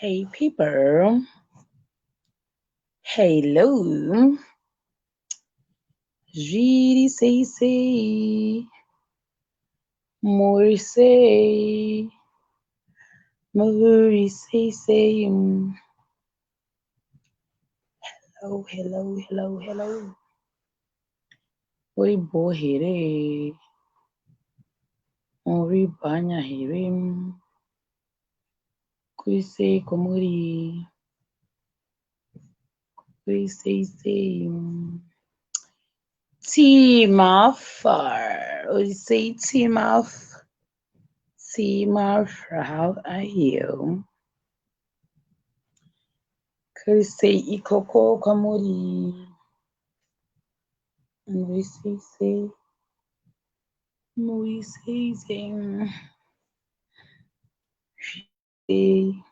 Hey people. Hello. Zviri sei sei? Muri sei? Muri sei sei? Hello, hello, hello, hello. Uri bho here? Uri bhanya here? Kuri sei kwamuri? Kuri sei sei? Timaf. Uri sei Timaf? Timaf, how are you? Kuri sei ikoko kwamuri? Muri sei sei? Muri sei sei? Sei.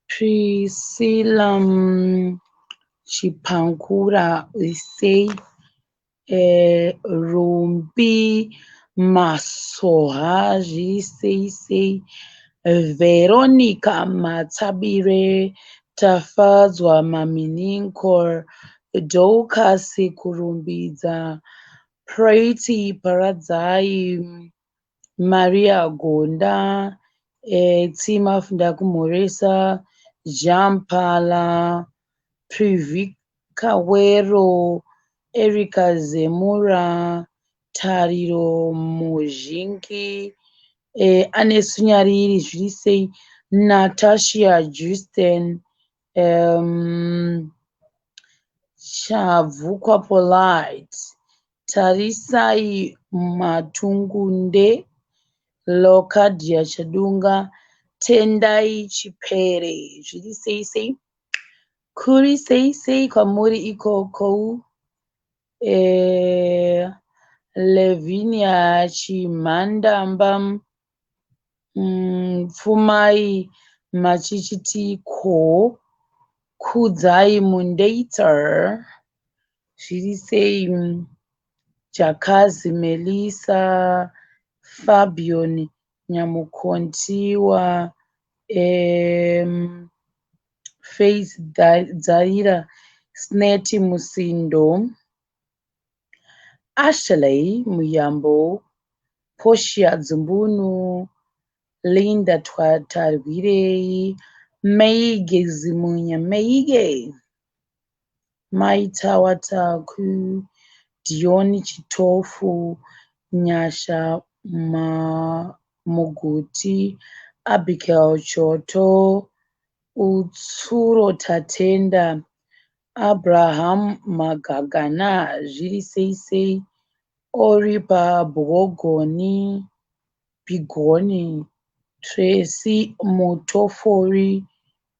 Priscilla Chipankura sei? Rumbi Masoha zviri sei sei? Veronica Matsabire, Tafadzwa Mamininko, Dorcas Kurumbidza, Pretty Paradzai, Maria Gonda, Timaf Ndakumhoresa, Jampala, Privika Wero, Erica Zemura, Tariro Muzhingi, Anesu Nyariri zviri sei, Natasha Justin, Chavukwa Polite, Tarisai Matungunde, Locadia Chadunga, Tendai Chipere zviri sei sei? Kuri sei sei kwamuri ikoko? Levinia Chimhandamba, Pfumai Machichitiko, Kudzai Mundater, zviri sei? Jakazi Melissa, Fabian Nyamukontiwa, Faith Dzaira, Sneti Musindo, Ashley Muyambo, Portia Dzumbunu, Linda Tarwirei, Meige Zimunya, Meige, Maita Wataku, Dion Chitofu, Nyasha Muguti, Abigail Choto, Utsuro Tatenda, Abraham Magagana, zviri sei sei, Oripa Bwogoni, Bigoni, Tracy Mutofori,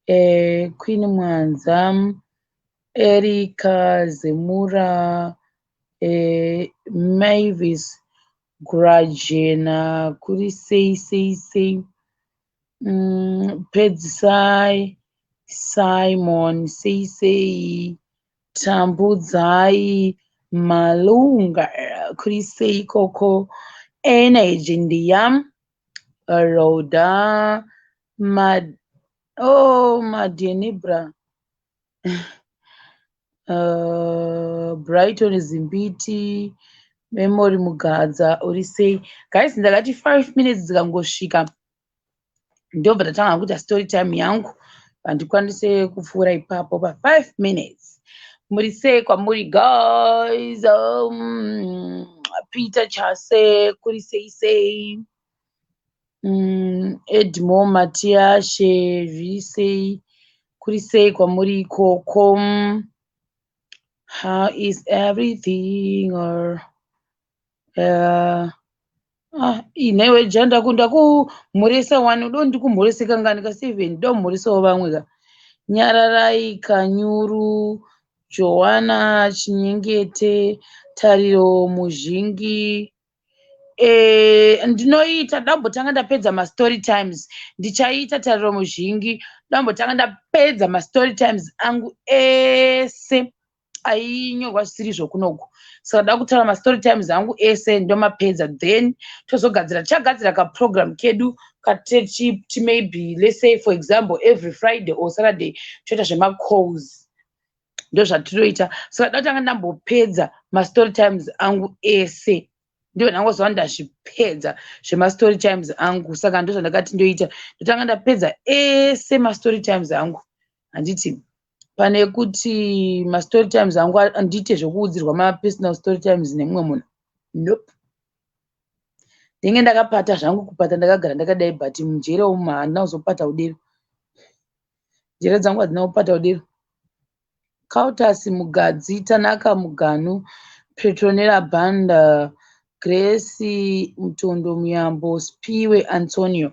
Queen Mwanza, Erica Zemura, Mavis Grajena, kuri sei sei sei, Pedzisai Simon sei sei, Tambudzai Malunga, kuri sei ikoko, Energy Ndiyam, Rhoda, Mad oh Madenibra, Brighton Zimbiti, Memory Mugadza, uri sei? Guys, ndakati 5 minutes dzikangosvika ndobva ndatanga kuita story time yangu, handikwanise kupfuura ipapo pa 5 minutes. Muri sei kwamuri guys? Peter Chase, kuri sei sei? Edmore Matiashe, zviri sei? Kuri sei kwamuri ikoko? How is everything? Or nhaiwe Janda, ndakumhoresa wani, udo ndikumhorese kangani ka7, ndomhoresawo vamwe ka. Nyararai Kanyuru, Joana Chinyengete, Tariro Muzhingi. Ndinoita ndambotanga ndapedza mastory times, ndichaita Tariro Muzhingi, ndambotanga ndapedza mastory times angu ese. Ainyorwa zvisiri zvokunoku. Saka da kutaura mastory times angu ese, ndomapedza, then tozogadzira, tichagadzira kaprogram kedu katechiti maybe, let's say for example, every Friday or Saturday toita zvemacalls. Ndo zvatinoita. Saka da kutanga ndambopedza mastory times angu ese, ndo ndangozova ndazvipedza zvemastory times angu. Saka ndo zvandakati ndoita, ndotanga ndapedza ese mastory times angu, handiti? Pane kuti mastory times angu andiite zvekuudzirwa mapersonal story times nemumwe munhu, nope. Ndinge ndakapata zvangu, kupata ndakagara ndakadai, but munjere umu handina kuzopata kudero. Njere dzangu hadzina kupata kudero. Cautas Mugadzi, Tanaka Muganu, Petronella Banda, Grace Mutondo Muyambo, Spiwe Antonio.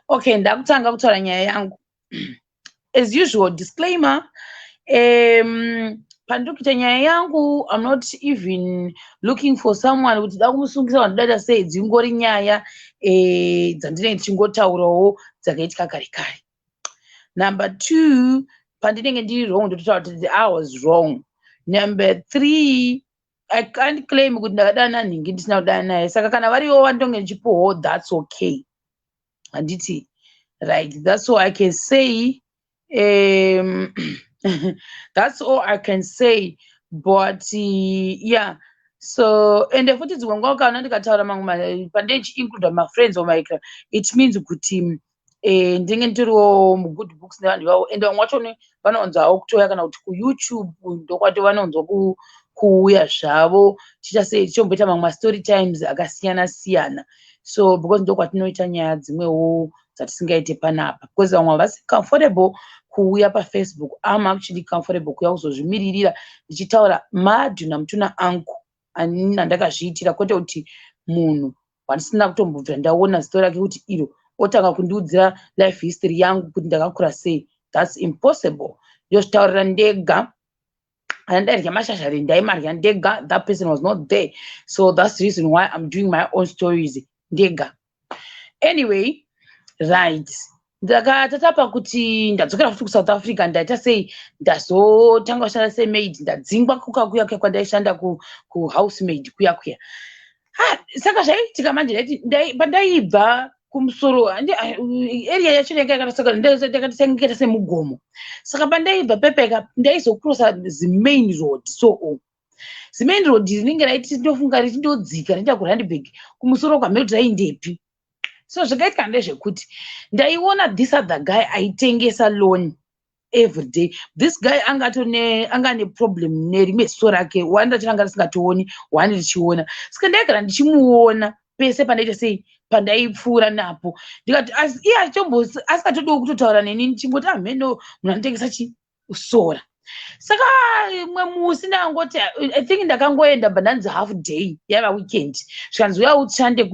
Okay, ndakutanga kutaura nyaya yangu. As usual, disclaimer, pandiri kuita nyaya yangu, I'm not even looking for someone kuti da kumusungisa, vanhu sei. Dzingori nyaya dzandinenge ndichingotaurawo dzakaitika kare kare. Number two, pandinenge ndiri wrong, ndototaura kuti I was wrong. Number three, I can't claim kuti ndakadana nhingi ndisina kudana naye. Saka kana varivo vandonge ndichipuhwawo, that's okay, handiti? Right, that's all I can say. That's all I can say. But yeah, so ende futi dzimwe nguva kana ndikataura mamwe pandichiincluda mafriends or my, it means kuti ndinge nditoriwo mugood books nevanhu ivavo. Ende vamwe vacho vanowanzawo kutouya kana kuti kuYouTube, ndokwati vanowanzwa kuuya zvavo, ticha sei, tichomboita mamwe mastory times akasiyana siyana. So because ndokwatinoita nyaya dzimwewo dzatisingaite panapa, because vamwe havasi comfortable kuuya paFacebook. Am actually comfortable kuuya kuzozvimiririra ndichitaura madhuna mutuna angu andakazviitira, kwete kuti munhu wandisina kutombobvira ndaona zito rake kuti iro otanga kundiudzira life history yangu kuti ndakakura sei. That's impossible. Ndozvitaurira ndega. Kana ndairya mashashari, ndaimarya ndega. That person was not there. So that's the reason why I'm doing my own stories ndega. Anyway, right, ndakatatapa kuti ndadzokera futi kuSouth Africa. Ndaita sei? Ndazotanga kushanda semaid. Ndadzingwa kuka kuya kuya kwandaishanda kuhousemaid kuya kuya. Saka zvaiitika manje, pandaibva kumusoro, area yacho yanga yakaita semugomo. Saka pandaibva pepeka, ndaizokrosa zimain road. So zimain road rinenge raiti, ndofunga richindodzika richienda kuRandburg kumusoro kwamheno raindepi. So zvakaitika ndezvekuti ndaiona this other guy aitengesa lawn every day. This guy anga ane problem nerimwe ziso rake. One racho ranga risingatooni, one richiona. Saka ndaigara ndichimuona pese pandaita sei, pandaipfuura napo. Ndikati iye asingatodiwo kutotaura neni, ndichingoti amheno munhu anotengesa chisora. Saka mumwe musi ndangoti, I think ndakangoenda, bva ndanzi half day, yaiva weekend, zvikanzi uya ushande,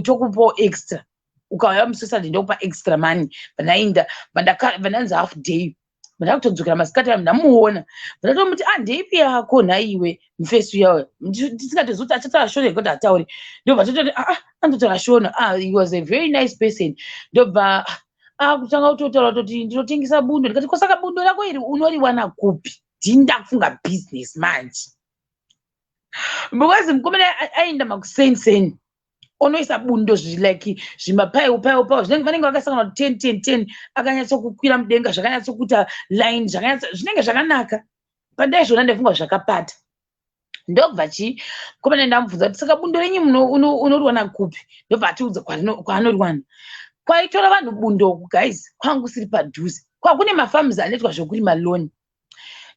tokupawo extra. Ukauya musi Sunday, ndokupa extra money. Bvandaenda, bvandanzi half day. Ndakutodzokera masikati ayo, ndamuona. Ndatomuti, "A, ndeipi yako nhaiwe mufesi uyayo?" Tisingatozivi kuti achataura Shona kuti hatauri. Ndobva tototi, "Aa, anototaura Shona." Ah, he was a very nice person. Ndobva akutanga kutotaura kutoti, "Ndinotengesa bundo." Ndikati, "Kosaka bundo rako iri unoriwana kupi?" Ndindakufunga business manje, because mukomana aenda makuseni onoisa bundo like zvimapaiwo paiwo paiwo zvinenge vanenge vakasangana kuti 10 10 10, akanyatsokukwira mudenga, zvakanyatsokuita line, zvinenge zvakanaka. Pandaizviona, ndaifunga zvakapata. Ndobva chi mukomana ndamubvunza kuti, "Saka bundo renyu unoriwana kupi?" Ndobva atiudza kwaanoriwana. Kwaitora vanhu bundo uku, guys, kwanga kusiri padhuze, kwakune mafarms anoitwa zvekurima lawn.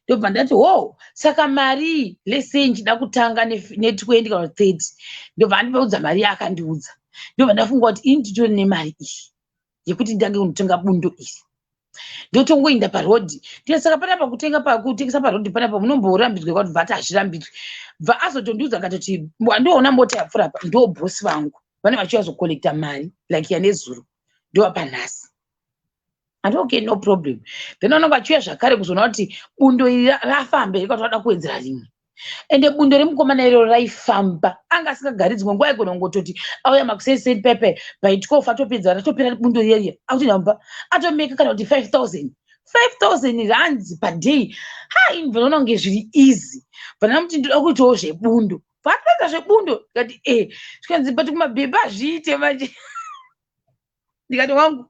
Ndobva ndati, "Ho, saka mari, lesei ndichida kutanga ne20 kana 30?" Ndobva andiudza mari yaakandiudza. Ndobva ndafunga kuti ini nditori nemari iyi yekuti nditange kunotenga bundo iri. Ndotongoinda parodhi. Ndikati, "Saka panapa kutenga kutengesa parodhi panapa munomborambidzwa?" Kwati bva ati hazvirambidzwi. Bva azotondiudza akatoti, "Wandoona mota yapfuura apa, ndo bhosi vangu, vanenge vachiuya kuzokolekta mari like yanezuro, ndovapa nhasi." Andi, "Okay, no problem." Then vanenge vachiuya zvakare kuzoona kuti bundo iri rafamba here, kuti vada kuwedzera rimwe. Ende bundo remukomana iroro raifamba, anga asingagari. Dzimwe nguva aigona kungototi auya makuseni pepe, by 12 atopedza, ratopera bundo riya riya, akutoenda mumba, atomeka kana kuti 5000. 5000 rands per day. Ha, ini bva kunge zviri easy. Bva ndamuti ndoda kuitawo zvebundo. Bva zvebundo, ndikati e, zvikanzi, "But kumabhebhi hazviite manje." Ndikati, "Wangu,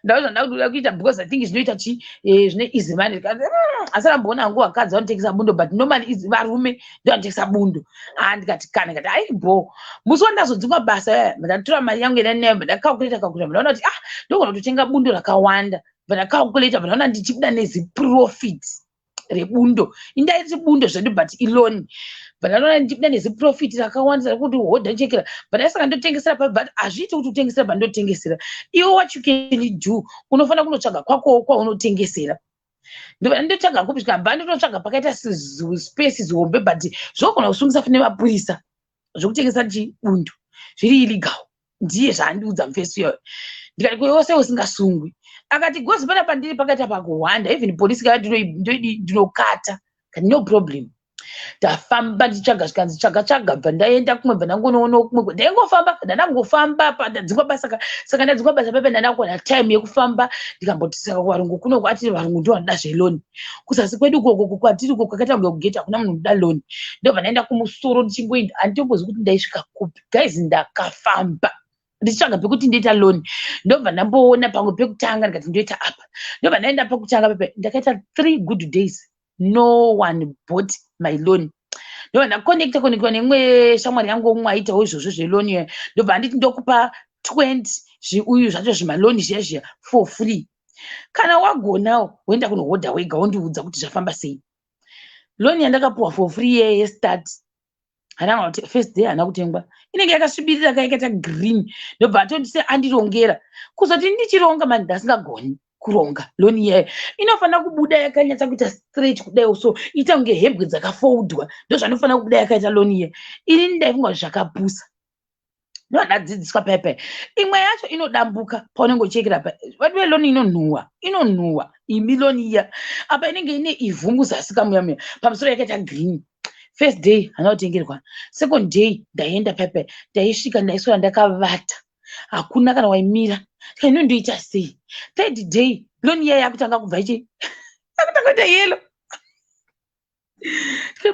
ndau zvandada kuda kuita because I think zvinoita chi zvine easy money." Ndikati, asi ramboona hangu vakadzi vanotengesa bundo, but normally varume ndo vanotengesa bundo." Ah, ndikati kana, ndikati ai bo. Musi wandazodzingwa basa yaya, ndatora mari yangu yandinayo, ndacalculata calculata, ndaona kuti ah, ndogona kutotenga bundo rakawanda. Bva ndacalculata, bva ndaona ndichibuda neziprofit rebundo. Indaiti bundo zvedu, but ilawn. Bva ndanoona ndichibuda neziprofit rakawandisa rekuti hodha chekera. Bva ndaisaka ndotengesera pa, but hazviiti kuti utengesera pandotengesera iwe. What you can do, unofanira kunotsvaga kwakowo kwaunotengesera. Ndobva ndotsvaga kupi? Zvikabva ndototsvaga pakaita space zihombe, but zvogona kusungisa fune mapurisa zvokutengesa chibundo zviri illegal. Ndiye zvaandiudza mufesi iyoyo. Ndikati, "Kwewose usingasungwi?" Akati, "Gozi pana pandiri pakaita pakuhwanda, even polisi kaa ndinokata." Kati, "No problem." Ndafamba ndichitsvaga, zvikanzi tsvaga tsvaga. Bva ndaenda kumwe, bva ndangonoonawo kumwe. Ndaingofamba, ndandangofamba ndadzingwa basa. Saka ndadzingwa basa pepe, ndandakuwana time yekufamba. Ndikamboti, saka kuvarungu kuno, atiri varungu ndo vanoda zveloni. Kuzasi kwedu ukoko kwatiri uko kwakaita kunge kugeti, hakuna munhu unoda lawn. Ndobva ndaenda kumusoro ndichingoenda, handitombozivi kuti ndaisvika kupi. Guys, ndakafamba ndichitsvaga pekuti ndoita lawn. Ndobva ndamboona pamwe pekutanga, ndikati ndoita apa. Ndobva ndaenda pekutanga pepe, ndakaita 3 good days, no one bought my lawn. Ndobva ndaconnecta connectwa neimwe shamwari yangu umwe aitawo izvozvo zvelawn iyoyo. Ndobva anditi, "Ndokupa 20 zviuyu zvacho zvimalawn zviya zviya for free. Kana wagonawo, woenda kunohodha wega, wondiudza kuti zvafamba sei." Lawn yandakapuwa for free yeye yestart, hana kuti first day hana kutengwa. Inenge yakasvibirira ka, yakaita green. Ndobva atondise andirongera. Kuzoti ndichironga mani, ndasingagoni kuronga lawn iyayo. Inofanira kubuda yakanyatsa kuita straight kudai, so ita kunge hembwe dzakafoldwa, ndo zvanofanira kubuda yakaita lawn iya. Ini ndaifunga kuti zvakapusa. Ndodadzidziswa pepe, imwe yacho inodambuka paunenge uchiekera pa vadiwe. Lawn inonhuhwa, inonhuhwa imi lawn iya. Apa inenge ine ivhu muzasi kamuya muya, pamusoro yakaita green. First day hana kutengerwa. Second day ndaenda pepe, ndaisvika, ndaiswera ndakavata, hakuna kana waimira. Ino ndoita sei? Third day lawn iya yakutanga kubva ichi, yakutanga kuita yellow.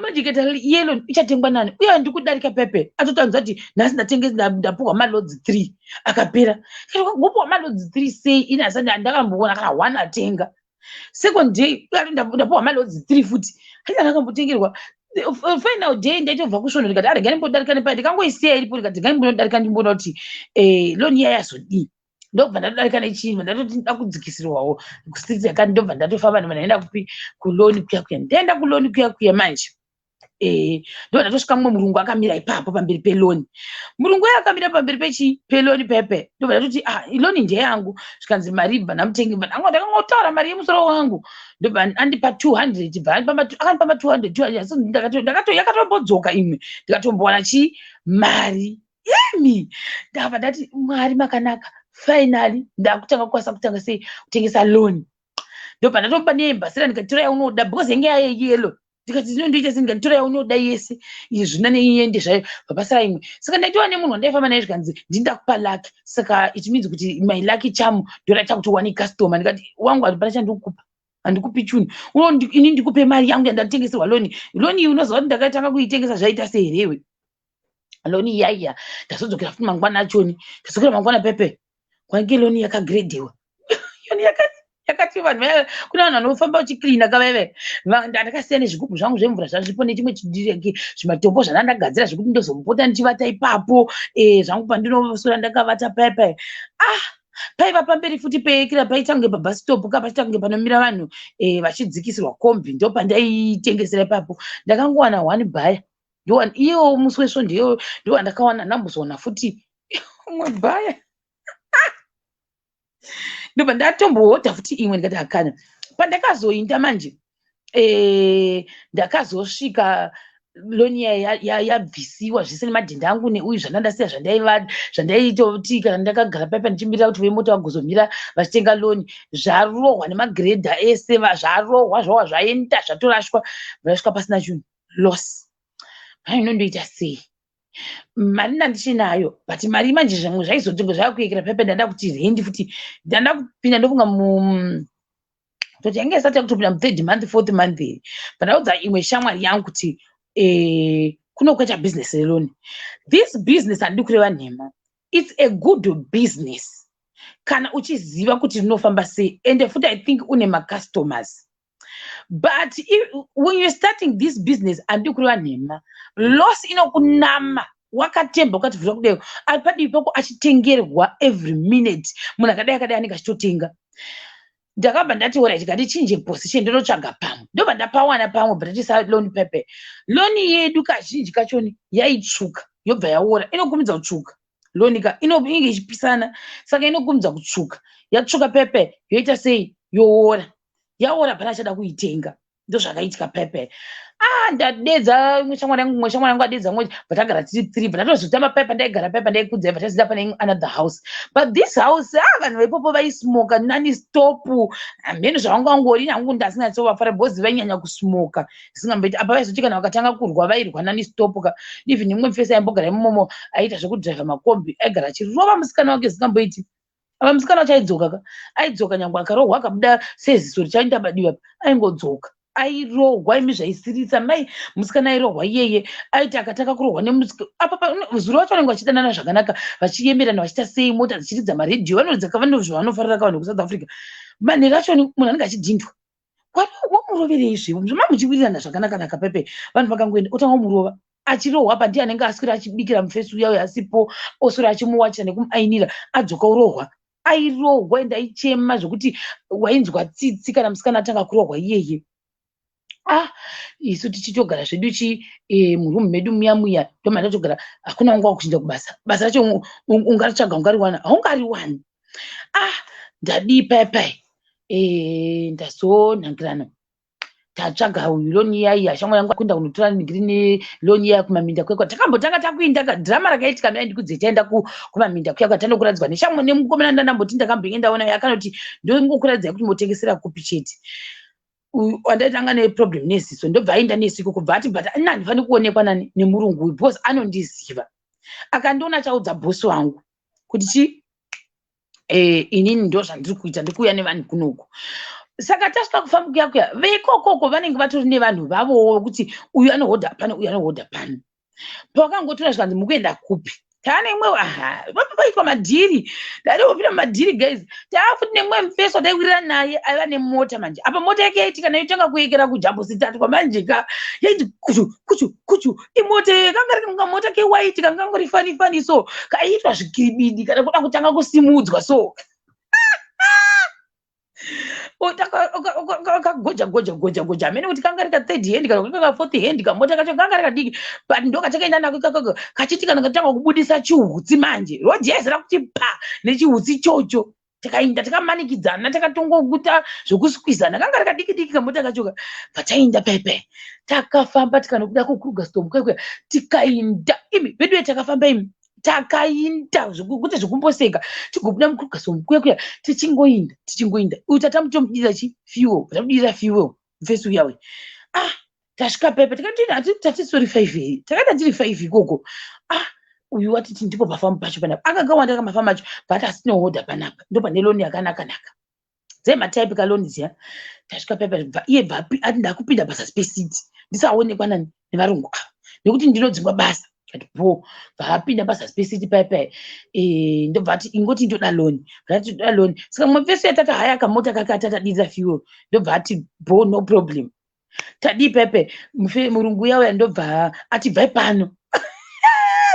Manje ikaita yellow ichatengwa nani? Uye ndikudarika pepe, atotanza kuti nhasi ndatengesa, ndapuhwa maloads 3 akapera. Ngopuhwa maloads 3 sei? Ini asati ndakamboona kana one atenga. Second day ndapuhwa maloads 3 futi, aina ndakambotengerwa. Final day ndaitobva kusvondo, ndikati aregai ndimbodarika nepai. Ndikangoisiya iripo, ndikati regai ndimbodarika ndimboona kuti lawn iya yazodii. Ndobva ndatodarika nechinhu, ndatoti ndoda kudzikisirwawo kustreet yakati. Ndobva ndatofamba, ndobva ndaenda kupi? Kulawn kuya kuya. Ndaenda kulawn kuya kuya manje, ndobva ndatosvika mumwe murungu akamira ipapo pamberi pelawn. Murungu uyo akamira pamberi pechi pelawn pepe. Ndobva ndatoti, "Ah, lawn ndeyangu." Zvikanzi mari. Bva ndamutengi, ndakangotaura mari yemusoro wangu. Ndobva andipa 200. Bva akandipa ma200 200. Yakatombodzoka imwe, ndikatombowana chi mari imi. Ndabva ndati, "Mwari makanaka, finally ndakutanga kukwanisa kutanga sei kutengesa lawn." Ndobva ndatomupa neembasira, ndikati, "Tora yaunoda," because yange yayeyellow. Ndikati, "Zinondoita sei?" Ndikati, "Tora yaunoda yese, izvi zvina neiende zvayo." Bva imwe. Saka ndaitova nemunhu wandaifamba naye. Zvikanzi, "Ndindakupa luck, saka it means kuti my lucky charm ndoraita kuti uwane customer." Ndikati, "Wangu, handipana chandikukupa, handikupi chunhu. Ini ndikupe mari yangu yandatengeserwa lawn? Lawn iyi unoziva kuti ndakatanga kuitengesa zvaita sei herewe lawn iyaiya?" Ndazodzokera futi mangwana achoni. Ndadzokera mangwana pepe, kwange lawn yakagredhiwa. Lawn yakati vanhu vaya, kune vanhu vanofamba vachicleana kavaive. Ndakasiya nezvigubhu zvangu zvemvura zvazvipo, nechimwe zvimatombo zvandandagadzira zvekuti ndozomupota ndichivata ipapo zvangu pandinoswera ndakavata paipai. Ah, paiva pamberi futi peekira, paita kunge pabus stop ka, pachiita kunge panomira vanhu vachidzikisirwa kombi. Ndo pandaitengesera ipapo. Ndakangowana one buyer, iyewo musi wesvondo iyoyo ndo wandakawana. Ndambozowana futi umwe buyer, ndobva ndatombohodha futi imwe. Ndikati hakana. Pandakazoinda manje, ndakazosvika lawn yabvisiwa zvese nemadhenda angu neuyu zvandandasiya, zvandaitoti kana ndakagara paipa ndichimirira kuti vemota vagozomira vachitenga lawn, zvarohwa nemagredha ese, zvarohwa, zvawa zvaenda, zvatorashwa, zvarashwa pasina chinhu. Loss. Inondoita sei? Mari ndandichinayo, but mari manje zvimwe zvaizotenga zvakuekera paipa. Ndanda kuti rendi futi, ndanda kupinda, ndofunga mu Toti yange isati yakutopinda muthird month, fourth month here. Pandaudza imwe shamwari yangu kuti kuno kuita business relawn. This business, handidi kureva nhema, it's a good business kana uchiziva kuti rinofamba sei, ende futi I think une macustomers. But when you're starting this business, handidi kureva nhema, loss inokunama wakatemba ukativhura kudai. Ari padivi pako achitengerwa every minute, munhu akadai akadai anenge achitotenga. Ndakabva ndati, "Alright, ngatichinje position, ndonotsvaga pamwe." Ndobva ndapawana pamwe, bva tatisa lawn pepe. Lawn yedu kazhinji kachoni yaitsvuka, yobva yaora. Inokumidza kutsvuka lawn ka, inenge ichipisana, saka inokumidza kutsvuka. Yatsvuka pepe, yoita sei? Yoora. Yaora, pana achada kuitenga. Ndozvakaitika pepe. Ah, ndadedza imwe shamwari yangu, imwe shamwari yangu adedza mwe, bva tagara tiri three. Bva ndatozotama pepa ndaigara pepa ndaikudzai, bva tazoenda pane another house. But this house, ah, vanhu vaipopo vaismoka non-stop. Hameno zvavangangori hangu, ndasingatsovafara because vainyanya kusmoka zvisingamboiti. Apa vaizoti kana vakatanga kurwa, vairwa non-stop ka. Even imwe mufesi aimbogara imomo, aiita zvekudhiraivha makombi, aigara achirova musikana wake zvisingamboiti. Apa musikana wacho aidzoka ka, aidzoka nyangwe akarohwa akabuda seziso richaenda padivi apa, aingodzoka. Airohwa imi, zvaisiririsa mai. Musikana airohwa iyeye aiti akatanga kurohwa apa zuro vacho vanenge vachidanana zvakanaka, vachiyemerana, vachiita sei, mota dzichiridza maredhiyo, vanoridza zvavanofarira ka vanhu vekuSouth Africa. Manheru acho munhu anenge achidhindwa. Wamuroverei zvevo zvama muchiwirirana zvakanaka-naka pepe? Vanhu vakangoenda, otanga kumurova. Achirohwa apa ndiye anenge aswera achibikira mufesi uya uyo asipo, oswera achimuwachira nekumuainira. Adzoka, urohwa. Airohwa ende aichema zvokuti wainzwa tsitsi kana musikana atanga kurohwa iyeye. Ah, isu tichitogara zvedu chi murumu medu muya muya, ndomatatogara. Hakuna nguva kuchinja kubasa. Basa racho ungaritsvaga, ungariwana, haungariwani. Ah, ndadii pai pai? Ndazonhangirana, tatsvaga uyu lawn iya. Shamwari yangu akuenda kunotora ngirini lawn iya kumaminda kuya. Takambotanga takuinda kadhirama rakaitika mai ndikudze. Taenda kumaminda kuya kwatanokuradzwa neshamwe nemukomana. Ndandamboti ndakambenge ndaona akanoti, "Ndongokuradzai kuti motengesera kupi chete." Wandaitanga neproblem neziso, ndobva aenda nesu ikoko. Bva ati, "But ina handifani kuonekwa nani nemurungu uyu because anondiziva. Akandiona achaudza bhosi wangu kuti chi inini ndo zvandiri kuita, ndikuuya nevanhu kunoku." Saka tasvika kufamba kuya kuya, veikokoko vanenge vatori nevanhu vavowo vekuti uyu anohodha pano, uyu anohodha pano. Pawakangotora, zvikanzi, "Mukuenda kupi?" Taane imwe, aha, paitwa madhiri. Ndadopinda mumadhiri, guys. Taa futi nemumwe mufeso wataiwirirana naye, aiva nemota manje. Apa mota yake yaiti kana yotanga kuekera kujambositatwa manje ka, yaiti kuchu kuchu kuchu. Imota kanga ri kamota kewaiti, kangangori funny funny so, kaiitwa zvikiribidi kana kuda kutanga kusimudzwa so. Kagoja goja goja goja, hamene kuti kanga rika third hand kana kuti kanga fourth hand. Kamota kacho kanga rakadiki, but ndo katakaenda nako ikakako. Kachiti kana katanga kubudisa chiutsi manje, road yaizara kuti pa nechiutsi ichocho. Takainda takamanikidzana, takatongokuta zvokuskwizana. Kanga rakadiki diki kamota kachoka. Patainda pepe, takafamba tikanobuda kuKrugersdorp kwekwe, tikainda imi veduwe, takafamba imi, takainda zvekuti zvekumboseka. Tigobuda muKrugersdorp kuya kuya, tichingoinda, tichingoinda, uyu tatamutomudira chi fuel, tamudira fuel mufesi uya uya. Ah, tasvika pepe, tikati tatisori five here? Takaita tiri five ikoko. Ah, uyu watiti, "Ndipo pafamu pacho panapa." Akakawanda kamafamu acho, but asinohodha panapa, ndo pane lawn yakanaka naka dzematype kalawn dziya. Tasvika pepe, bva iye bva ati, "Ndakupinda pazasi peseat, ndisaonekwa nani nevarungu ava nekuti ndinodzingwa basa." Kati bo, bvaapinda pazasi peseat pepe. Ndobva ati, "Ingoti ndoda lawn." Ati, "Ndoda lawn." Saka mumwe pese yatata haya kamota kake atatadira fuel, ndobva ati, "Bo, no problem." Tadii pepe, murungu uya uya ndobva ati, "Bvai pano."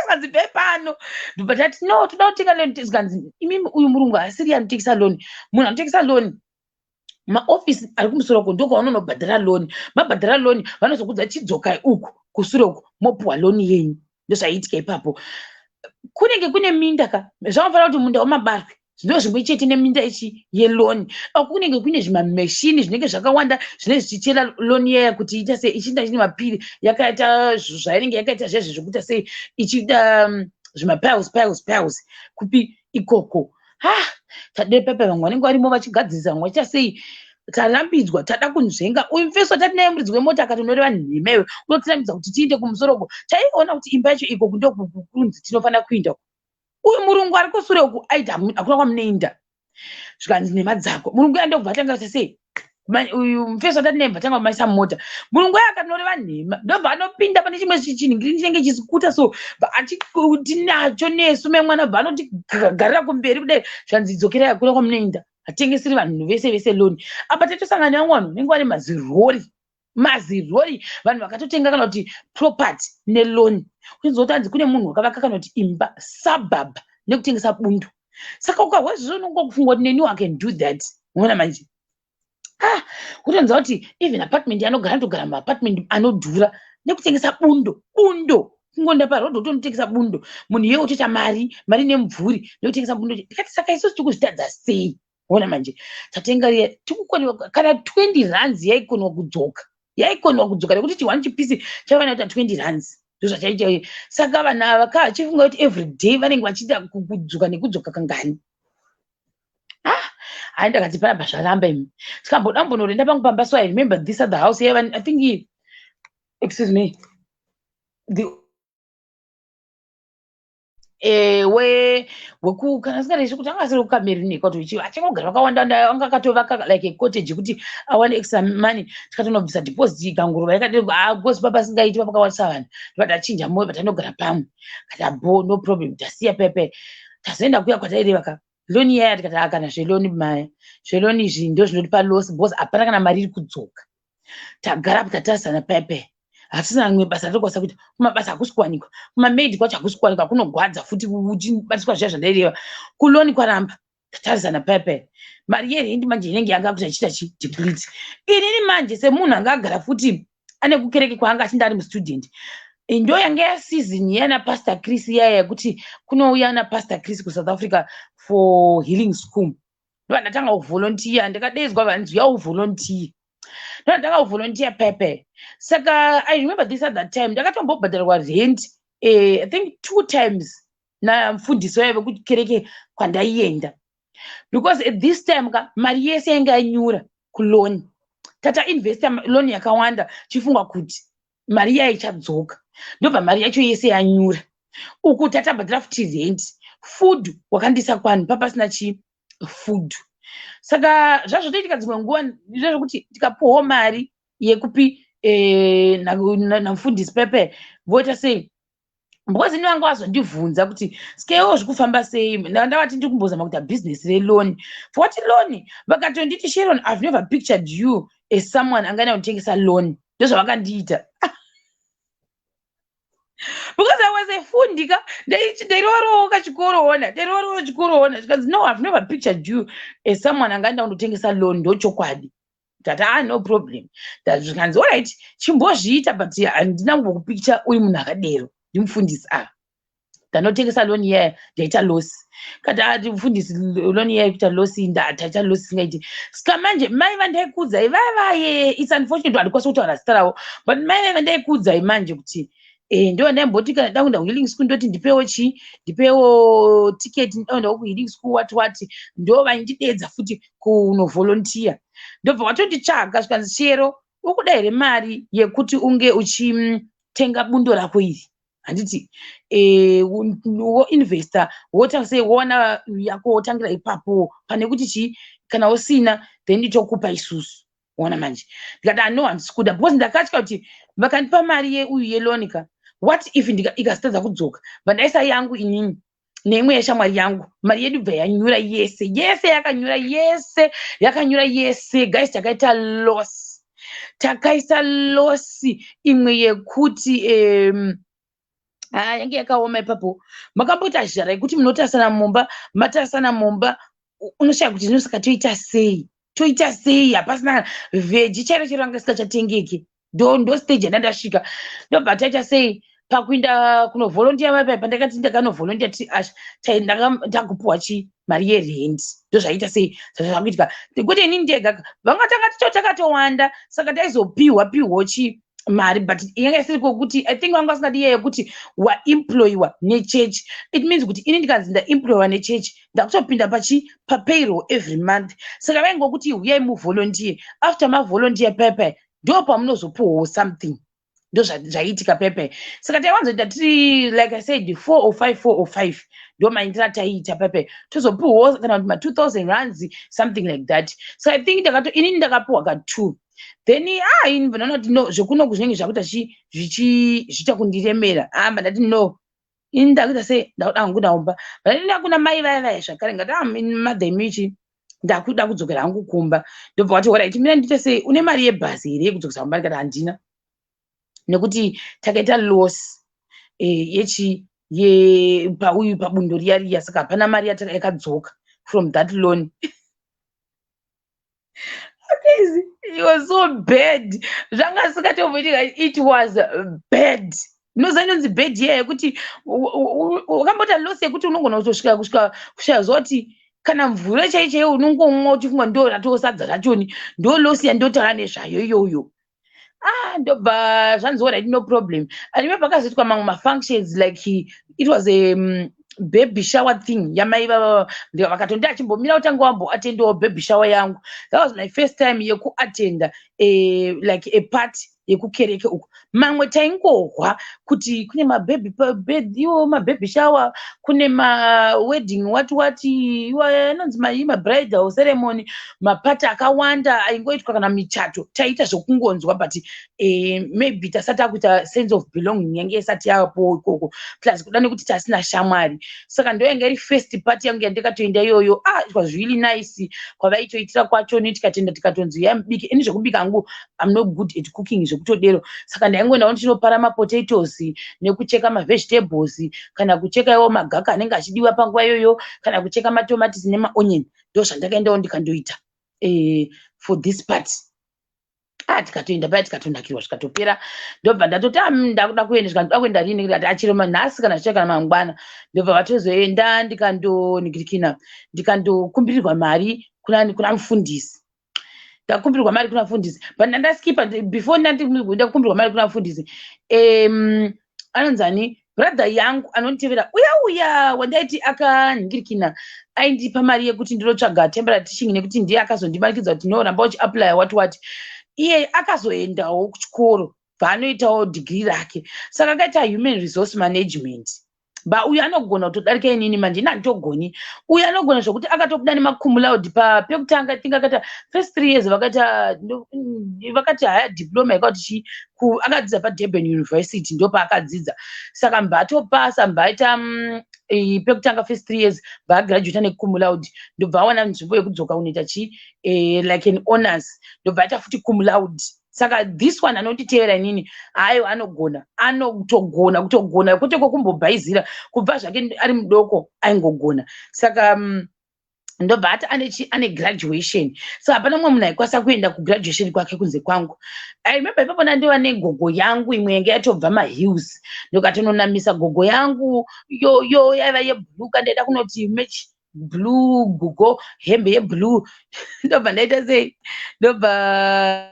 Zvikanzi, "Bvai pano." Ndobva tati, "No, toda kutenga lawn." Zvikanzi, "Imimi, uyu murungu haasiri anotengesa lawn. Munhu anotengesa lawn, maofisi ari kumusoro uko, ndokwaunonobhadhara lawn. Mabhadhara lawn, vanozokudza, chidzokai uku kusure uku, mopuhwa lawn yenyu." Ndozvaiitika ipapo. Kunenge kune minda ka, zvakafanira kuti munda wamabarwe ndo zvimwe chete neminda ichi yelawn. Ako kunenge kune zvimameshini zvinenge zvakawanda, zvinenge zvichichera lawn iyaya kuti iita sei, ichiita chine mapiri yakaita zvainenge yakaita zvezvo, zvekuita sei, ichiita zvimapiles piles piles kupi ikoko. Ha, tade pepe, vamwe vanenge varimo vachigadzirisa, vamwe vachiita sei. Tarambidzwa, tada kunzvenga. Uyu mufeso watati naye, muridzi wemota, akati, "Unoreva nhema iwe, unotirambidza kuti tiinde kumusoro uko." Taiona kuti imba yacho iko ndokunzi tinofanira kuinda uko. Uyu murungu ari kusure uku aiti, "Hakuna kwamunoinda." Zvikanzi, "Nhema dzako." Murungu uya ndokubva atanga kuita sei. Uyu mufesi watati naye tanga kumaisa mumota. Murungu uya akanoreva nhema, ndobva anopinda pane chimwe chinhingiri chinenge chisikuta, so tinacho nesu mai mwana, bva anotigarira kumberi kudai, zvanzi, "Dzokerai, hakuna kwamunoenda, hatengeseri vanhu vese vese loan." Apa tatosangana nevamwe vanhu vanenge vane mazirori mazirori, vanhu vakatotenga kana kuti property neloan. Kunzwa kuti hanzi kune munhu wakavaka kana kuti imba suburb nekutengesa bundo. Saka ukahwa izvozvo, unongofunga kuti neniwo I can do that. Unoona manje, ah, kutonzwa kuti even apartment yanogara, anotogara muapartment anodhura nekutengesa bundo. Bundo, kungonda parodhi utonotengesa bundo, munhu iye otoita mari, mari nemumvuri nekutengesa bundo. Ndikati, "Saka isusu tikuzvitadza sei?" Ona manje, tatenga riya, tikukoniwa kana 20 rands yaikonwa kudzoka, yaikonwa kudzoka nekuti chi1 chipisi chaiva nakuta 20 rands, ndozvachaita. Saka vanhu ava ka, chifunga kuti every day vanenge vachiita kudzoka nekudzoka kangani? Ah, hai, ndakati panapa zvaramba imi. Tikamboda kumbonorenda pangu pamba. So I remember this other house yaiva, I think, excuse me, the weku kana singareshi kuti anga asiri kuCameroon kwato, achingogara vakawanda, anga akatovaka like a cottage yekuti awane extra money. Tikatonobvisa deposit ikangurova yakadii, because papa singaiti, papakawandisa vanhu, ndobva tachinja moyo, patanogara pamwe. Kati bo, no problem, tasiya pepe, tazoenda kuya kwataireva ka loan iyaya. Tikati, "Ah, kana zveloan maya, zveloan izvi ndo zvinotipa loss, because hapana kana mari iri kudzoka." Tagara tatarisana pepe, hatisina rimwe basa ratinokwanisa kuita. Kumabasa hakusi kuwanikwa, kumamaid kwacho hakusi kuwanikwa, kunogwadza futi uchibatiswa zviya zvandaireva. Kuloan kwaramba. Tatarisana pepe, mari yerendi manje inenge yanga kuti achiita chideplete. Inini manje semunhu anga agara futi ane kukereke kwaanga achinda ari mustudent, ndo yanga yaseason yana Pastor Chris iyaya yekuti kunouya naPastor Chris kuSouth Africa for healing school. Ndobva ndatanga kuvolunteer, ndakadaidzwa, vanzi, "Uya uvolunteer." Ndobva ndatanga kuvolunteer pepe. Saka I remember this other time ndakatombobhadharwa rent, I think two times, namufundisi waive kukereke kwandaienda, because at this time ka mari yese yainge yanyura kuloan. Tata investa loan yakawanda, chifunga kuti mari iya ichadzoka, ndobva mari yacho yese yanyura. Uku tatabhadhara futi rent, food wakandisa kwani papasina chi food. Saka zvazvotoitika dzimwe nguva ndezvekuti tikapuwawo mari yekupi namufundisi pepe, voita sei? Because ini vanga vazondibvunza kuti, "Skewo zviri kufamba sei?" Ndavati ndiri kumbozama kuita bhizinesi reloan. For what loan? Vakatonditi, "Sharon, I've never pictured you as someone angaenda kutengesa loan." Ndozvavakandiita, because I was a fundi ka, ndairovarowo kachikoro, ona, ndairovarowo chikoro, ona. Zvikanzi, "No, I've never pictured you as someone angaenda kundotengesa loan." Ndochokwadi. Ndati, "Ah, no problem." Zvikanzi, "Alright, chimbozviita, but handina kumbokupicture uri munhu akadero." Ndimufundisi ava. Ndanotengesa loan iyaya, ndaita loss. Kati ati mufundisi, loan iyaya kuita loss, ndataita loss isingaiti. Saka manje mai vandaikuudzai vavaye, it's unfortunate handikwanisi kutaura zita ravo, but mai vai vandaikuudzai manje kuti ndo ndaimboti kana ndakuenda kuhealing school, ndoti ndipewo chi, ndipewo ticket, ndakuenda kuhealing school, wati wati, ndo vaindidedza futi kunovolunteer. Ndobva watonditsvaga, zvikanzi, "Chero ukuda here mari yekuti unge uchitenga bundo rako iri, handiti? Woinvesta, woita sei, wowana yako, wotangira ipapo, pane kuti chii, kana usina then tokupa isusu." Ona manje, ndikati, "Ano, handisi kuda," because ndakatya kuti vakandipa mari yeuyu yeloan ka, what if ikasitadza kudzoka? Vandaisa yangu inini neimwe yeshamwari yangu, mari yedu bva yanyura yese yese, yakanyura yese, yakanyura yese. Guys, takaita loss, takaisa loss imwe yekuti yange yakaoma ipapo. Makamboita zhara yekuti munotarisana mumba, matarisana mumba, unoshaya kuti zvino saka toita sei, toita sei? Hapasina veggie chairo chairo, anga isingachatengeki. Ndo stage yanda ndasvika. Ndobva taita sei pakuinda kunovolunteer vapai, pandakati ndakanovolunteer ti ndakupuwa chi mari yerent. Ndozvaita sei, zvazvakuitika kwete inini ndega, vanga tanga ticho takatowanda, saka taizopiwa piwawo chi mari, but yanga isiri kokuti, I think vanga vasingadi iya yekuti waemployiwa nechechi. It means kuti ini ndikanzi ndaemployiwa nechechi, ndakutopinda pachi papayroll every month. Saka vaingokuti, "Huyai muvolunteer, after mavolunteer paipai ndo pamunozopuwawo something." Ndo zvaiitika pepe. Saka taiwanzoita tiri, like I said, four or five, four or five. Ndo maindira taiita pepe, tozopiwawo kana kuti ma2000 rands, something like that. So I think ndakato inini ndakapiwa ka2. Then, ah, ini ndinoona kuti no, zvekunoku zvinenge zvakuita zvicha kundiremera. Ah, ndati no, ini ndakuita sei, ndakuda hangu kuenda. Ndaenda kuna mai vaya vaya zvakare, ngati, "Ah, mother, imichi ndakuda kudzokera hangu kumba." Ndobva vati, "Alright, mira ndiite sei, une mari yebhazi here yekudzokesa kumba?" Ndikati, "Handina," nekuti takaita loss yechi pauyu pabundo riya riya, saka hapana mari yakadzoka from that loan. Guys, it was so bad, zvanga singatomboitika. It was bad. Unoziva inonzi bad iya yekuti wakambota loss yekuti unogona kutosvika kusvika kushaya zuva kuti kana mvura chai chaiyo unongomwa uchifunga ndo ratosadza rachoni. Ndo loss yandotaura nezvayo iyoyo. Ah, ndobva zvanzi, "Alright, no problem." I remember pakazoitwa mamwe mafunctions, like it was a baby shower thing yamai vava, vakatondi achimbomira kutanga wamboatendawo baby shower yangu. That was my first time yekuatenda like a party yekukereke uku. Mamwe taingohwa kuti kune mababy, iwo mababy shower, kune mawedding, what what, iwa anonzi mabridal ceremony, mapati akawanda aingoitwa kana michato. Taiita zvokungonzwa, but maybe tasati takuita sense of belonging yange isati yapo ikoko, plus kuda nekuti tasina shamwari. Saka ndo yanga iri first party yangu yandikatoenda iyoyo. Ah, it was really nice kwavaitoitira kwachoni. Tikatenda, tikatonzi yamubike. Ini zvekubika hangu, I'm not good at cooking zvekutodero, saka ndaingoendawo ndichinopara mapotatoes nekucheka mavegetables, kana kucheka iwo magaka anenge achidiwa panguva iyoyo, kana kucheka matomatisi nemaonion. Ndo zvandakaendawo ndikandoita for this part. Ah, tikatoenda paya, tikatonakirwa, zvikatopera. Ndobva ndatoti, "Ah, ndakuda kuenda." Zvikandoda kuenda rini? Ndikati, "Achiro nhasi kana zvicha kana mangwana." Ndobva vatozoenda, ndikandonigirikina, ndikandokumbirirwa mari kuna mufundisi. Ndakumbirwa mari kuna mufundisi, but ndandaskipa before ndakumbirwa mari kuna mufundisi. Anonzani, brother yangu anonditevera uya uya wandaiti akanhingirikina, aindipa mari yekuti ndinotsvaga temporary teaching, nekuti ndiye akazondimanikidza kuti no, ramba uchiapply, what what. Iye akazoendawo kuchikoro, bvaanoitawo dhigiri rake, saka akaita human resource management. Ba uyu anogona kutodarika inini manje, ini handitogoni. Uyu anogona zvokuti akatobuda nemacum laude pekutanga. Think akaita first 3 years, vakaita vakati haya diploma yakati chi, akadzidza paDurban University, ndo paakadzidza. Saka mbatopasa, mbaita pekutanga first 3 years, bvaagraduata necum laude, ndobva awana nzvimbo yekudzoka kunoita chi like an honors, ndobva aita futi cum laude. Saka this one anonditevera inini, hayo, anogona, anotogona kutogona kwete kwokumbobhaizira. Kubva zvake ari mudoko aingogona. Saka ndobva ati ane graduation, so hapana mumwe munhu aikwanisa kuenda kugraduation kwake kunze kwangu. I remember ipapo ndandiva negogo yangu imwe yange yatobva mahills, ndikatononamisa gogo yangu yo yaiva yeblue, kandaida kunoti match blue gogo, hembe yeblue. Ndobva ndaita sei, ndobva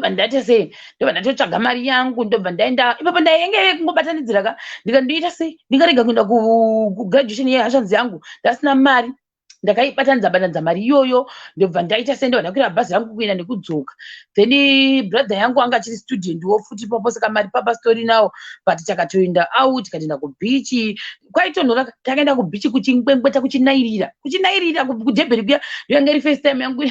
ndaita sei, ndobva ndatotsvaga mari yangu, ndobva ndaenda ipapo. Ndainge kungobatanidzira ka, ndikandoita sei, ndingarega kuenda kugraduation yehashanzi yangu ndasina mari? Ndakaibatanidza batanidza mari iyoyo, ndobva ndaita sei, ndobva ndakwira bhazi rangu kuenda nekudzoka. Then brother yangu anga achiri student wo futi ipapo, saka mari papa story nawo, but takatoenda out, tikatoenda kubeach kwaitonhora. Takaenda kubeach kuchingwengweta, kuchinairira, kuchinairira kuDurban kuya. Ndoyanga iri first time yangu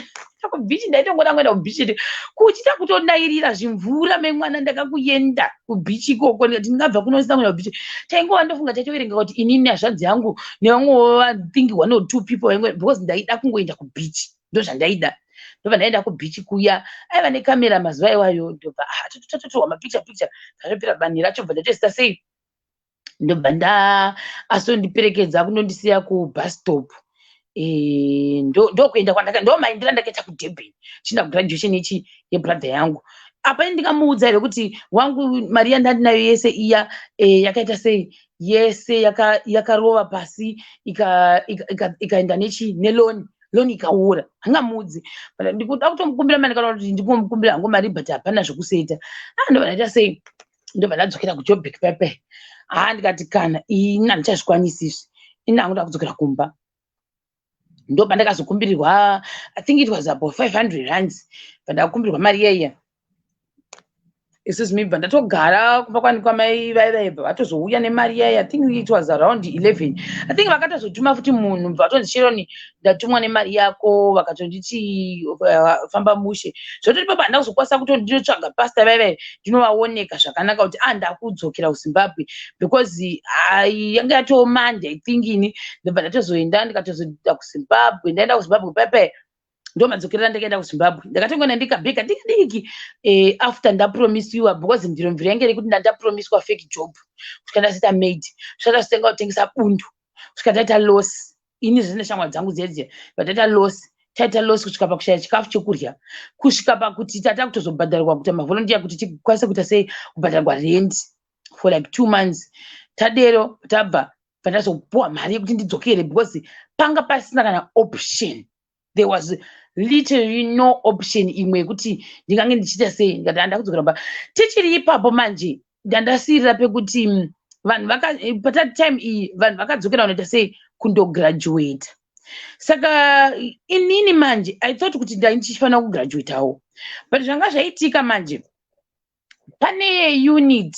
kubeach. Ndaitongoda kuenda kubeach kuchita kutonairira zvimvura memwana. Ndakakuenda kubeach ikoko, ndikati ndingabva kunosina kuenda kubeach. Taingova, ndofunga taitoverenga kuti inini, hazvanzi yangu nevamwewo, think one or two people, because ndaida kungoenda kubeach, ndo zvandaida. Ndobva ndaenda kubeach kuya, aiva nekamera mazuva iwayo. Ndobva, ah, tatotorwa mapicture picture, zvatopera bani racho. Bva ndatoita sei, ndobva nda asondiperekedza kunondisiya kubus stop. Ndokuenda kwandaka, ndo maendera ndakaita kuDurban chinda kugraduation ichi yebrother yangu. Apa ndingamuudza here kuti wangu mari yandandinayo yese iya yakaita sei, yese yakarova pasi, ikaenda nechi neloan, loan ikaura? Hangamuudzi. Ndikuda kutomukumbira mari, kana kuti ndikomukumbira hangu mari, but hapana zvokuseita. Ah, ndobva ndaita sei, ndobva ndadzokera kuJoburg pepe. Ha, ndikati kana ini handichazvikwanisi izvi, ini hangu kudzokera kumba. Ndobva ndakazokumbirirwa, I think it was about 500 rands, bva ndakumbirwa mari iyaiya. Excuse me, bva ndatogara kumba kwani kwamai vaivai, bva vatozouya nemari yai. I think it was around 11, I think. Vakatozotuma futi munhu, bva vatonzi, "Sharon, ndatumwa nemari yako." Vakatonditi, "Famba mushe." Zvototi papa handina kuzokwanisa kuti ndinotsvaga pastor vaivai, ndinovaoneka zvakanaka kuti a ndakudzokera kuZimbabwe, because yanga yatoo Monday, I think. Ini ndobva ndatozoenda, ndikatozoenda kuZimbabwe. Ndaenda kuZimbabwe paipai, ndo madzokerera ndakaenda kuZimbabwe. Ndakatongoenda ndikabhega diki diki after ndapromisiwa, because mviro mviro yange iri kuti ndandapromiswa fake job, kusvika ndazoita maid, kusvika ndazotenga kutengesa bundu, kusvika ndaita loss. Ini zvine shamwari dzangu dzedziya, bva loss, taita loss kusvika pakushaya chikafu chekurya, kusvika pakuti tata kutozobhadharwa kuita mavolunteer kuti tikwanise kuita sei, kubhadharwa rent for like 2 months. Tadero, tabva pandazopuwa mari yekuti ndidzokere, because panga pasina kana option. There was literally no option imwe yekuti ndingange ndichiita sei. Ndikati handa kudzokera mba. Tichiri ipapo manje, ndandasiyirira pekuti vanhu patati time iyi vanhu vakadzokera kunoita sei, kundograduata. Saka inini manje I thought kuti ndai ndichifanira kugraduatawo, but zvanga zvaitika manje, pane unit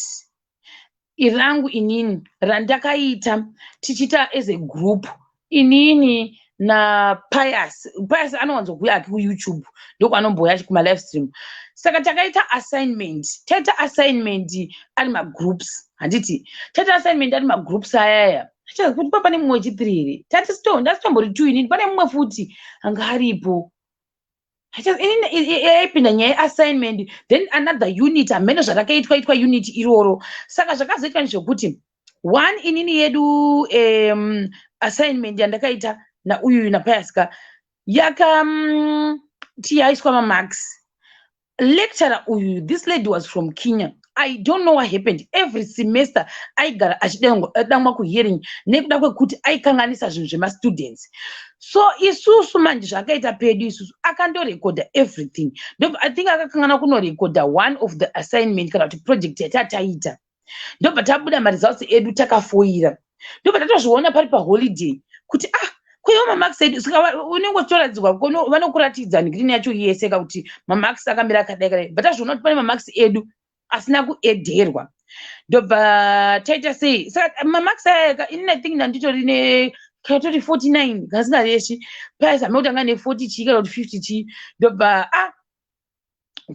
rangu inini randakaita tichiita as a group, inini naPius. Pius anowanzokuuya ake kuYouTube, ndokwanombouya kumalive stream. Saka takaita assignment, taita assignment ari magroups, handiti? Taita assignment ari magroups ayaya, kuti pa pane mumwe wechithree here? Ndasitombori two inini, pane mumwe futi anga aripo. Inini yaipinda nyaya yeassignment, then another unit, hamene zvatakaitwa itwa unit iroro. Saka zvakazoitwa ndezvekuti one, inini yedu assignment yandakaita nauyu naPius yaka yaiswa mamarks. Lecturer uyu, this lady was from Kenya. I don't know what happened. Every semester aigara achidamwa kuhearing nekuda kwekuti aikanganisa zvinhu zvemastudents. So isusu manje zvakaita pedu isusu, akandorekodha everything. I think akakangana kunorekodha one of the assignment kana kuti project yatataita. Ndobva tabuda maresults edu, takafoira. Ndobva tatozviona pari paholiday kuti, ah, kweiwo mamarks edu. Saka unenge uchitoratidzwa, vanokuratidza green yacho yese kakuti mamarks akamira akadai kadai. Bva tazviona kuti pane mamarks edu asina kuedherwa. Ndobva taita sei? Saka mamarks aya, inini I think ndanditori nekatori 49 kasingareshi. Paizame kuti anga ne40 chii kana kuti 50 chii. Ndobva ah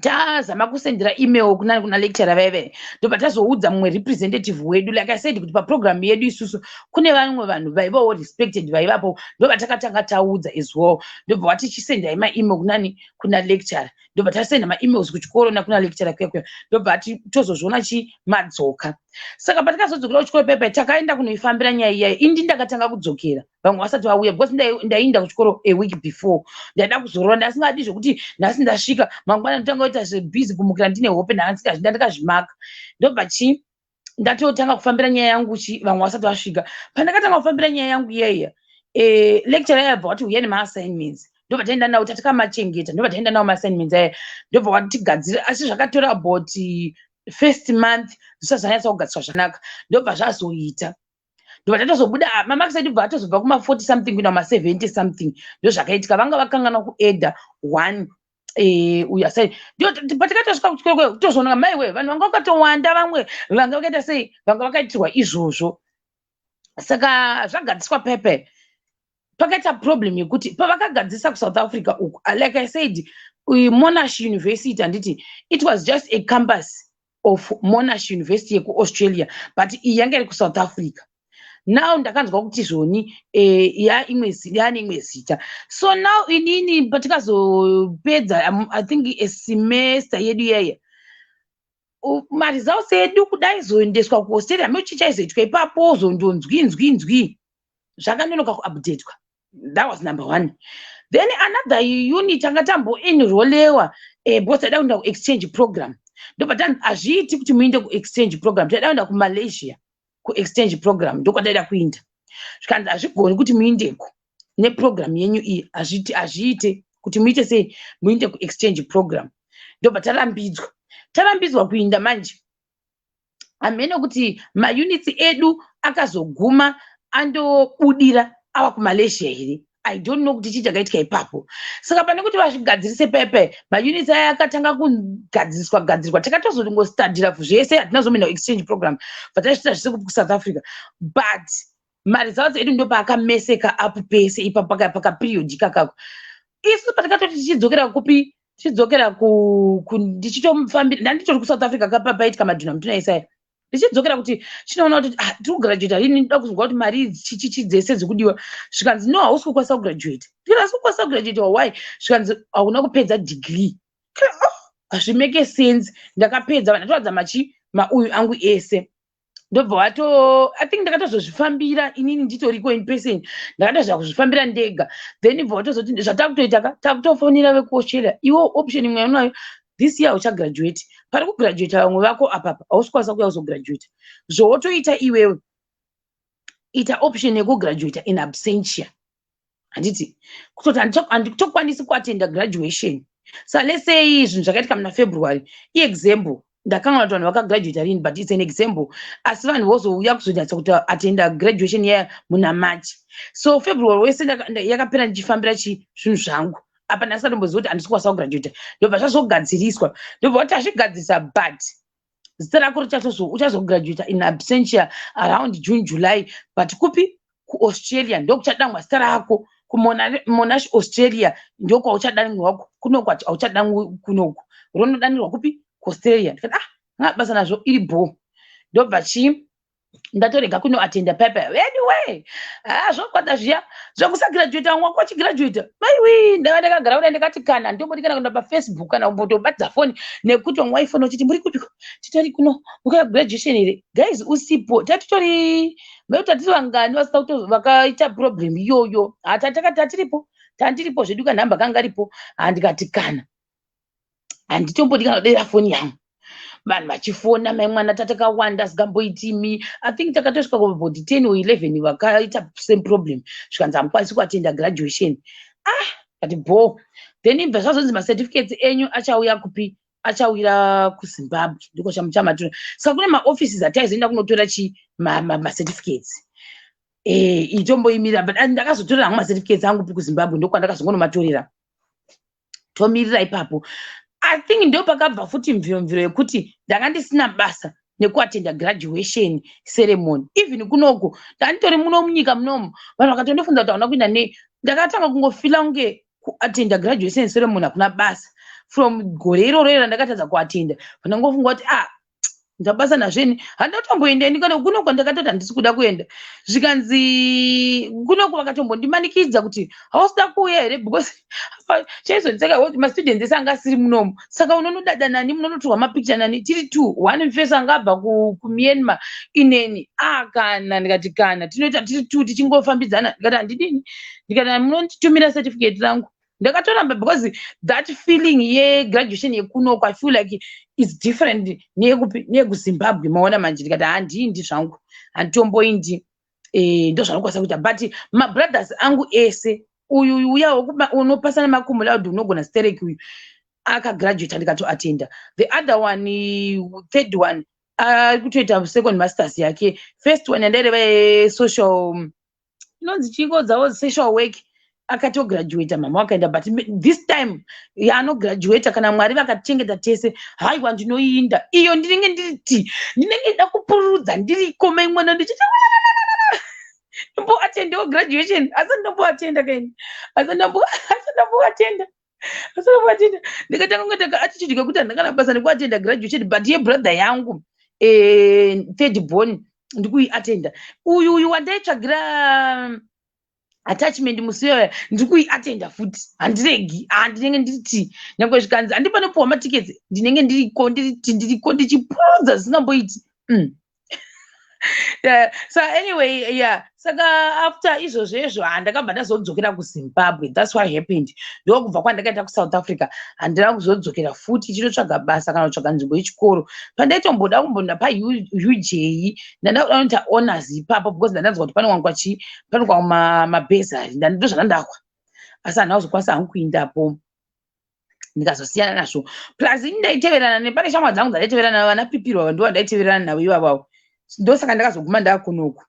tazama kusendera email kuna lecturer vaive. Ndobva tazoudza mumwe representative wedu. Like I said, kuti paprogram yedu isusu kune vamwe vanhu vaivawo respected vaivapo. Ndobva takatanga taudza as well. Ndobva wati, "Chisendai maemail kunani, kuna lecturer." Ndobva tasenda maemails kuchikoro nakuna lecturer kuya kuya. Ndobva ati, "Tozozviona chi madzoka." Saka patakazodzokera kuchikoro pepa, takaenda kunoifambira nyaya iyayi. Indi ndakatanga kudzokera vamwe vasati vauya, because ndaienda kuchikoro a week before. Ndaida kuzorora, ndasingadi zvokuti nhasi ndasvika, mangwana ndotanga kuita zvebhizi, kumukira ndine hope. Ndakazvinda, ndakazvimaka. Ndobva chi ndatotanga kufambira nyaya yangu chi vamwe vasati vasvika. Pandakatanga kufambira nyaya yangu iyaiya, lecturer yabva wati, "Uya nemaassignments." Ndobva taenda nawo, tatikamachengeta. Ndobva taenda nawo maassignments aya, ndobva watigadzira. Asi zvakatora about first month zvisati zvanyatsa kugadziswa zvakanaka. Ndobva zvazoita, ndobva tatozobuda mamarks edu, bva atozobva kuma40 something kuenda kuma70 something. Ndo zvakaitika, vanga vakangana kuedha one uyu asai. Patikatosvika kuchikoro, tozoona maiwe, vanhu vanga vakatowanda, vamwe vanga vakaita sei, vanga vakaitirwa izvozvo. Saka zvagadziswa pepe, pakaita problem yekuti pavakagadzisa kuSouth Africa uku, like I said, Monash University, handiti? It was just a campus of Monash University yekuAustralia, but iyi yanga iri kuSouth Africa. Now ndakanzwa kuti zvoni yaane imwe zita. So now inini patikazopedza I think a semester yedu iyaiya, maresults edu kudai zoendeswa kuAustralia, meuchi chaizoitwa ipapo, zondonzwi nzwi nzwi, zvakanonoka kuupdatwa. That was number one. Then another unit anga tamboenrolewa because taida kuenda kuexchange program. Ndobva tanzi hazviiti kuti muinde kuexchange program. Taida kuenda kuMalaysia kuexchange program, ndokwataida kuinda. Zvikanzi hazvigoni kuti muindeko neprogram yenyu iyi, hazviite kuti muite sei, muinde kuexchange program. Ndobva tarambidzwa, tarambidzwa kuinda. Manje hamene kuti maunits edu akazoguma andobudira ava kuMalaysia here, I don't know kuti chii chakaitika ipapo. Saka pane kuti vazvigadzirise pepe, maunits aya akatanga kugadziriswa gadzirwa. Takatozongostadhira zvese, hatina zomboenda kuexchange program, but taizviita zvese kuSouth Africa. But maresults edu ndopaaka-messeka up pese ipapo pakaperiod ikakako. Isu patakatoti tichidzokera kupi, tichidzokera ndichitofambira, ndanditori kuSouth Africa paitika madhuna mutuna isaya, ndichidzokera kuti chinoona kuti, ah, tiri kugraduata rini, ndoda kuzwa kuti mari chichichi dzese dzikudiwa. Zvikanzi, "No, hausi kukwanisa kugraduata." Ndikati, "Hausi kukwanisa kugraduata, why?" Zvikanzi, "Hauna kupedza degree." Oh, hazvimake sense, ndakapedza. Vanhu ndatoratidza machi mauyu angu ese. Ndobva wato, I think ndakatozozvifambira inini nditoriko in person, ndakatozva kuzvifambira ndega. Then bva watozoti zvatakutoita ka, takutofonera vekuAustralia. Iwo option imwe yaunayo this year, uchagraduate pari kugraduata vamwe vako apapa, hausi kukwanisa kuuya kuzograduata. Zvowotoita iwewe, ita option yekugraduata in absentia, handiti? Kutoti handitokwanisi kuatenda graduation. So let's say zvinhu zvakaitika muna February, iexample, ndakanga kuti vanhu vakagraduata rini, but it's an example. Asi vanhu vozouya kuzonyatsa kuti atenda graduation yaya muna March. So February wese yakapera ndichifambira chi zvinhu zvangu apa, ndasisatomboziva kuti handisi kukwanisa kugraduata. Ndobva zvazogadziriswa, ndobva kuti azvigadzirisa, but zita rako uchazograduata in absentia around June, July, but kupi? KuAustralia ndokuchadangwa zita rako, kuMonash Australia ndokwauchadanirwa. Kunoku hauchadanwi, kunoku ronodanirwa kupi? KuAustralia. Ndikati, "Ah, basa nazvo, iri bho." Ndobva chii, ndatorega kunoatenda pepe. Anyway, ah, zvokwada zviya zvekusagraduata, vamwe wako wachigraduata, maiwi. Ndava ndakagara kudai, ndakati kana ndombodi kana kuenda paFacebook kana kumbotobatidza foni, nekuti vamwe waifona uchiti, "Muri kupiko?" "Titori kuno." "Mukuya graduation here, guys?" Usipo. Tatitori mekuti tatiri vangani vasina kuto vakaita problem iyoyo? Hata tatiripo, tandiripo zvedu, kanhamba kanga ripo. Handikati kana handitombodi kana kudera foni yangu, vanhu vachifona, mai mwana, tatakawanda asingamboitimi. I think takatosvika kuabouti 10 or 11 vakaita same problem. Zvikanzi hamukwanisi kuatenda graduation. Ah, kati bo. Then ibva zvazonzi macertificates enyu achauya kupi? Achawira kuZimbabwe, ndiko chamuchamatora. Saka kune maoffices ataizoenda kunotora chi macertificates. Itomboimirira, but ndakazotorera hangu macertificates angu kuZimbabwe, ndokwandakazongonomatorera. Tomirira ipapo. I think ndo pakabva futi mviro yekuti ndanga ndisina basa nekuatenda graduation ceremony. Even kunoku ndanditori muno munyika munomu, vanhu vakatondifunza kuti hauna kuenda nei. Ndakatanga kungofila kunge kuatenda graduation ceremony hakuna basa. From gore iroro randakatadza kuatenda, vandangofunga kuti, ah, ndabasa nazveni, handatomboendeni kana kunoko. Ndakatoti handisi kuda kuenda. Zvikanzi kunoko vakatombondimanikidza kuti, "Hausida kuuya here?" Because chaizondiseka, mastudents ese anga asiri munomu, saka unonodada nani, munonotorwa mapicture nani? Tiri two, one face angabva kuMyanmar, ineni. A kana ndikati kana tinoita tiri two tichingofambidzana. Ndikati handidini, ndikati munonditumira certificate rangu. Ndakatoramba because that feeling yegraduation yekunoko, I feel like is different neyekupi? NeyekuZimbabwe. Maona manje? Ndikati handindi zvangu, handitomboindi. Ndo zvanokwanisa kuita. But mabrothers angu ese, uyu uya unopasa nemacum laude, unogona sterek, uyu akagraduata, ndikatoatenda. The other one, third one, ari kutoita second masters yake. First one yandaireva yesocial, inonzi chiko dzavo, social work, akatograduata, mama wakaenda. But this time yaanograduata, kana Mwari vakatichengeta tese, haiwa, ndinoinda iyo. Ndinenge ndiriti ndinenge nda kupururudza ndiriko, mai mwana, ndichiti ndomboatendewo graduation. Asi ndomboatenda kaini? Asi ndamboatenda, asi ndamboatenda. Ndikatanga kungoita kaattitude kekuti handakana basa nekuatenda graduation. But yebrother yangu, third born, ndikuiatenda. Uyu wandaitsvagira attachment musi iyoyo, ndiri kuiatenda futi, handiregi. Handinenge ndiriti nyange zvikanzi handipanopiwa matickets, ndinenge ndiriko, ndiriti ndiriko, ndichipurudza zvisingamboiti. Yeah. So anyway, yeah, saka after izvozvo handakabva ndazodzokera kuZimbabwe. That's what happened. Ndokubva kwandakaita kuSouth Africa, handina kuzodzokera futi chinotsvaga basa kana kutsvaga nzvimbo yechikoro. Pandaitomboda kumbonda paUJ, ndanda kuda kunoita honors ipapo, because ndandanzwa kuti panowanikwa chii, panowanikwa mabursary, ndo zvandandakwa, asi handina kuzokwanisa hangu kuindapo, ndikazosiyana nazvo. Plus ini ndaiteverana nepane shamwa dzangu dzandaiteverana, vana Pipirwa, ndo vandaiteverana navo ivavavo. Ndosaka ndakazoguma ndakunoku.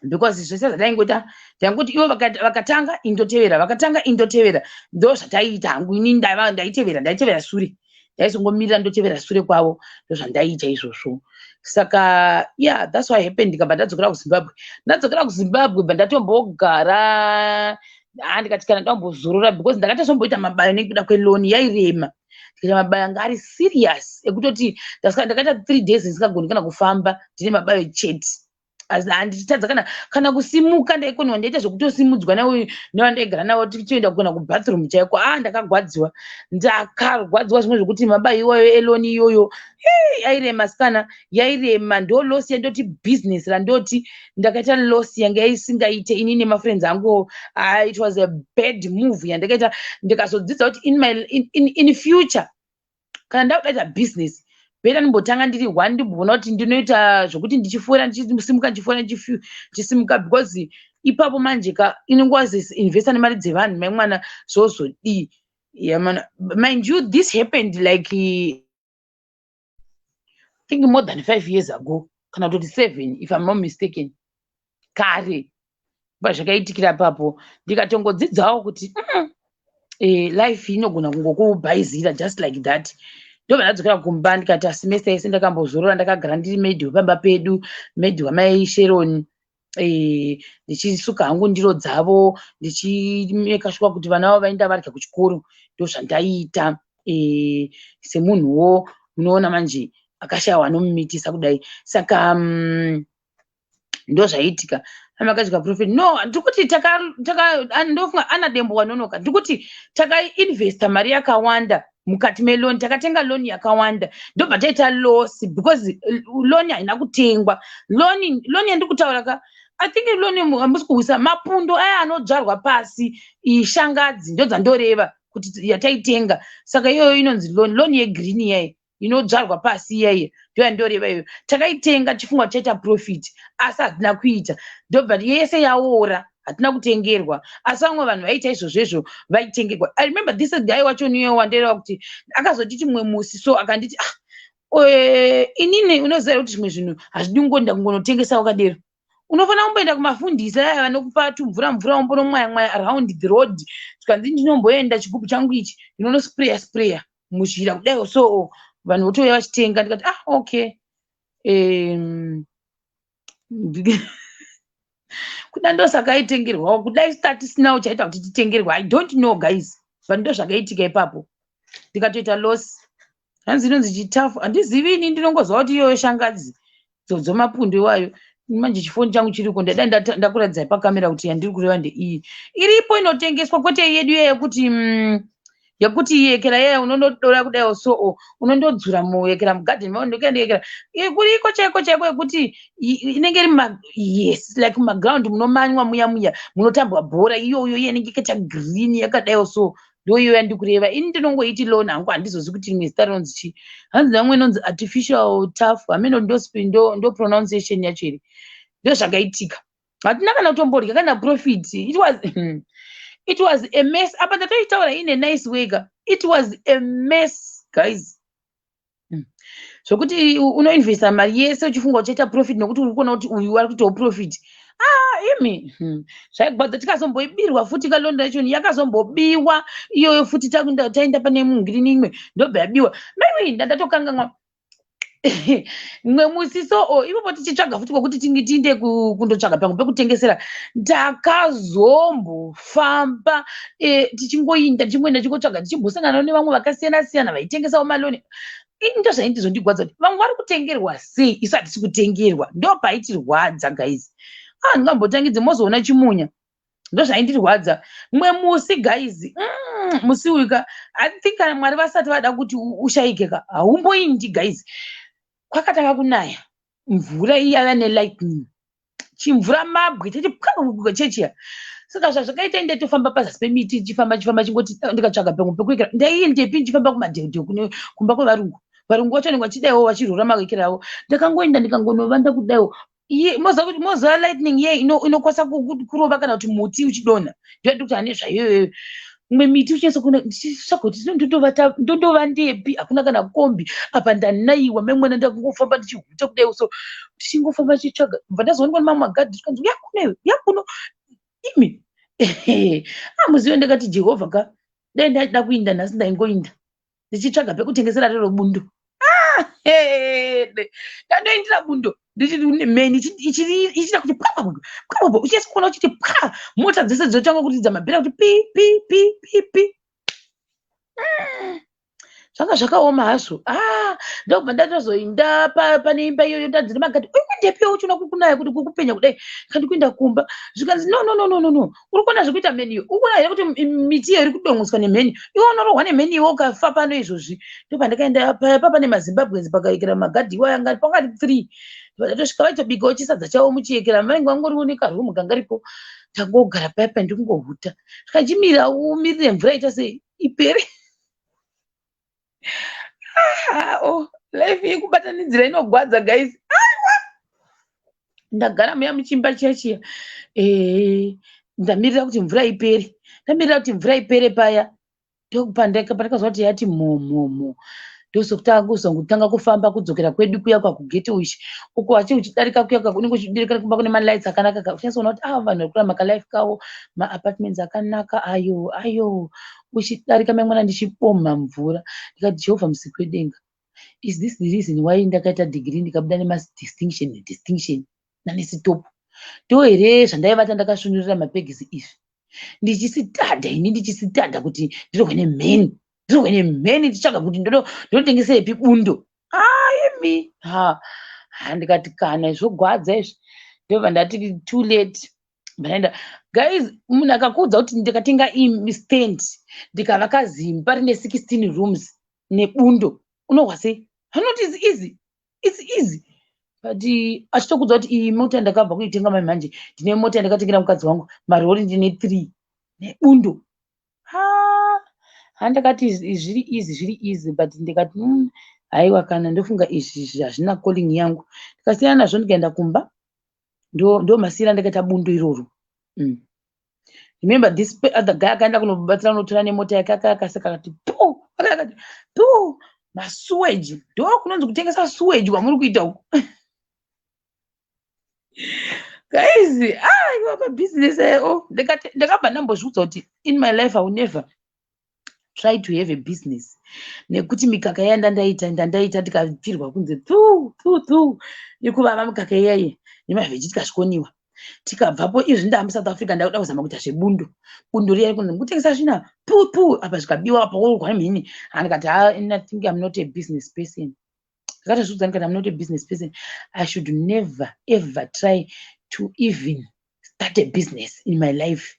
Because zvese zvataingoita, taingoti ivo vakatanga, indotevera, vakatanga, indotevera. Ndo zvataiita hangu. Ini ndaitevera, ndaitevera sure, ndaizongomirira ndotevera sure kwavo. Ndo zvandaiita izvozvo. Saka yeah, that's what happened. Ndikabva ndadzokera kuZimbabwe. Ndadzokera kuZimbabwe, bva ndatombogara. Ha, ndikati kana ndambozorora, because ndakatozomboita mabayo nekuda kweloan yairema. Ndikaita mabayo anga ari serious, ekutoti ndakaita 3 days ndisingagoni kana kufamba, ndine mabayo chete, asi handichitadza kana kusimuka. Ndaikoniwa, ndaita zvekutosimudzwa nevandaigara navo, tichitoenda kana kubathroom chaiko. A, ndakagwadziwa, ndakarwadziwa zvimwe zvekuti mabayo iwayo eloan iyoyo yairema sikana, yairema. Ndo loss yandoti business randoti ndakaita, loss yanga isingaite ini nemafriends angu. It was a bad move yandakaita. Ndikazodzidza kuti in future kana ndakudaita business, better ndimbotanga ndiri one, ndimboona kuti ndinoita zvokuti ndichifora, ndichisimuka, ndichifora, ndichisimuka, because ipapo manje ka inenge wazoinvesta nemari dzevanhu, mai mwana, zvozodii? Yeah, mind you, this happened like, I think, more than 5 years ago, kana kutoti 7, if I'm not mistaken. Kare pazvakaitikira papo, ndikatongodzidzawo kuti life inogona kungokubhaizira just like that. Ndobva ndadzokera kumba, ndikati semester yese ndakambozorora, ndakagara ndiri maid wepamba pedu, maid wamai Sharon, ndichisuka hangu ndiro dzavo, ndichimeka sure kuti vana vavo vaenda varya kuchikoro. Ndo zvandaiita semunhuwo munoona manje akashayiwa anomumitisa kudai. Saka ndo zvaiitika. Amakadya profit? No, ndikuti ndofunga ana Dembo wanonoka. Ndikuti takainvesta mari yakawanda mukati meloan, takatenga loan yakawanda, ndobva taita loss because loan haina kutengwa. Loan yandiri kutaura ka, I think loan hamusi kuhwisa mapundo aya anodzvarwa pasi, ishangadzi, ndo dzandoreva kuti yataitenga. Saka iyoyo inonzi loan, loan yegreen iyai inodzvarwa pasi iyaiyo, ndo yandoreva iyoyo. Takaitenga tichifunga tichaita profit, asi hatina kuita. Ndobva yese yaora, hatina kutengerwa. Asi vamwe vanhu vaiita izvozvo vaitengerwa. I remember this guy wacho niyo wandereva kuti akazotiti mumwe musi so akanditi, "Ah, inini unoziva kuti zvimwe zvinhu hazvidi kungoenda kungonotengesa wakadero. Unofanira kumboenda kumafundisi aya vanokupa tumvura mvura, wombonomwaya mwaya around the road." Tikanzi ndinomboenda chigubhu changu ichi, ndinonospreya spreya muzhira kudai, so vanhu votouya vachitenga. Ndikati, "Ah, okay." Kuda ndosaka aitengerwawo, kudai tisinawo chaita kuti titengerwa. I don't know, guys, but ndo zvakaitika ipapo, ndikatoita loss. Hanzi inonzi chiturf, handizivi ini, ndinongozwa kuti iyoyo shangadzi dzodzo, mapundu iwayo. Manje chifoni changu chiriko, ndada ndakuratidzai pakamera kuti yandiri kureva ndeiyi iripo inotengeswa, kwete yedu iya yekuti yekuti yekera yaya unondodora kudai so, unondodzura muyekera mugadheni maundokuendekera kuriko chaiko chaiko, yekuti inenge iri, yes, like mumaground munomanywa muya muya munotambwa bhora, iyoyo inenge ikaita green yakadaiwo. So ndo iyo yandikureva ini. Ndinongoiti loan hangu, handizozi kuti rimwe zita rinonzi chii. Hanzi namwe inonzi artificial turf, hameno ndo pronunciation yacho iri. Ndo zvakaitika, hatina kana kutomborya kana profit. It was a mess. Apa ndatoitaura in a nice way ka. It was a mess, guys. Zvokuti unoinvesta mari yese uchifunga uchaita profit nekuti uri kuona kuti uyu ari kuitawo profit. Ah, imi, Zvaigwadza. Tikazomboibirwa futi kaloan yacho, yakazombobiwa iyoyo futi. Taenda pane mungirini imwe, ndobva yabiwa. Maiwe, ndatokanganwa mumwe musi so ipopo tichitsvaga futi kwekuti tiinde kundotsvaga pamwe pekutengesera. Ndakazombofamba tichingoinda, tichingoenda, tichingotsvaga, tichimbosangana nevamwe vakasiyana siyana vaitengesawo maloan. Ini ndo zvaindizondigwadza kuti vamwe vari kutengerwa sei, isu hatisi kutengerwa. Ndo paitirwadza, guys. Ah, ndingambotangidze mozoona chimunya. Ndo zvaindirwadza. Mumwe musi, guys, musi uyu ka, I think kana Mwari vasati vada kuti ushayike ka, haumboindi, guys. Kwakatanga kunaya mvura iyava nelightning, chimvura mabwe chechi chechiya. Saka zvazvakaita, ndatofamba pazasi pemiti, chifamba, chifamba, chingoti ndikatsvaga pamwe pekuekera. Ndaiendepi? Ndichifamba kumadheudheu kune kumba kwevarungu. Varungu vacho vanenge vachidaiwo, vachirora mawekero avo. Ndakangoenda, ndikangonovanda kudaiwo. Moziva kuti, moziva lightning iye inokwanisa kurova kana kuti muti uchidonha. Ndoyati kuti ane zvaiyoyo. Imwe miti uchinyaso kuona, ndichitsvaga kuti zvino ndondova ndepi, hakuna kana kombi apa. Ndanaiwa memwana, ndakungofamba ndichihuta kudai so, ndichingofamba ndichitsvaga. Bva ndazoonekwa nemamwe magadhi, zvikanzi, "Uya kuno iwe, uya kuno imi." Amuzive, ndakati, "Jehovha ka, dai ndaida kuinda nhasi, ndaingoinda ndichitsvaga pekutengesera rero bundo." Ah, ndandoindira bundo mheni ichiita kuti pwa pwa, uchinyatsa kuona uchiti pwa, mota dzese dzotanga kuridza mabhera kuti pi pi pi pi pi. Zvanga zvakaoma hazvo. Ah, ndobva ndatozoinda pane imba iyoyo, ndanzi nemagadhi, "Uri kuendepiwo uchiona kukunaya kuti kukupenya kudai?" Kandi kuenda kumba. Zvikanzi, "No, no, no, no, no, no, uri kuona zvekuita mheni iyo? Uri kuona here kuti miti iyo iri kudonheswa nemheni? Iwe unorohwa nemheni, iwe ukafa pano izvozvi." Ndopandakaenda paya pane maZimbabweans, pakaekera magadhi iwayo, anga pangati three. Ndatosvika, vaitobikawo chisadza chavo muchiekera, vanenge vangoriwo nekarumu kanga ripo. Tangogara paya paya, ndikungohuta. Zvikachimira, umirire mvura ita sei, ipere. Ah, oh, life yekubatanidzira inogwadza, guys. Aiwa, ndagara muya muchimba chiya chiya, ndamirira kuti mvura ipere. Ndamirira kuti mvura ipere paya, ndopandakazwa kuti yati mhomhomho. Ndozotanga kufamba kudzokera kwedu kuya kwakugeti uchi uko, achi uchidarika kuya, unenge uchidarika kumba kune malights akanaka, uchinyasoona kuti, ah, vanhu vari kurarama kalife kavo, maapartments akanaka ayo ayo. Uchidarika maimwana, ndichipomha mvura, ndikati, "Jehovha musiki wedenga, is this the reason why ndakaita degree, ndikabuda nemadistinction, distinction nanesitop? Ndo here zvandaivata ndakasvinurira mapegisi izvi, ndichisitadha ini, ndichisitadha kuti ndirohwe nemheni, ndirohwe nemheni, ndichitsvaga kuti ndotengesepi bundo?" Aimi, ha ha, ndikati, "Kana zvogwadza izvi." Ndobva ndati, "Too late." Ndaenda, guys. Munhu akakuudza kuti ndikatenga stand, ndikavaka zimba rine 16 rooms nebundo, unohwa sei? Anoti, "It's easy, it's easy," but achitokudza kuti iyi mota ndakabva kuitenga mai manje, ndine mota yandakatengera mukadzi wangu, marori ndine 3 nebundo. Ha, ndakati zviri easy, zviri easy, but ndikati, haiwa kana ndofunga izvi hazvina calling yangu." Ndikasiyana nazvo, ndikaenda kumba. Ndo masiyira ndakaita bundo iroro. Remember this other guy akaenda kunobatsira, kunotora nemota yake, akakaseka, akati pu, akati pu, "Masuweji, ndo kunonzi kutengesa suweji kwamuri kuita uku, guys." Ah, iwa pabhizinesi ayo, ndakabva ndambozviudza kuti in my life I will never try to have a business, nekuti mikaka iya ndandaita, ndandaita, tikapfirwa kunze tu tu tu, ikuvava mikaka iyaiyi nemavheji, tikazvikoniwa, tikabvapo. Izvi ndaa muSouth Africa, ndakuda kuzama kuita zvebundo. Bundo riya rikunzi kutengesa svina, pu pu, apa zvikabiwa, apa worwa mhini. Andikati, "I think I'm not a business person." Ndakatozviudza, ndikati, "I'm not a business person. I should never ever try to even start a business in my life."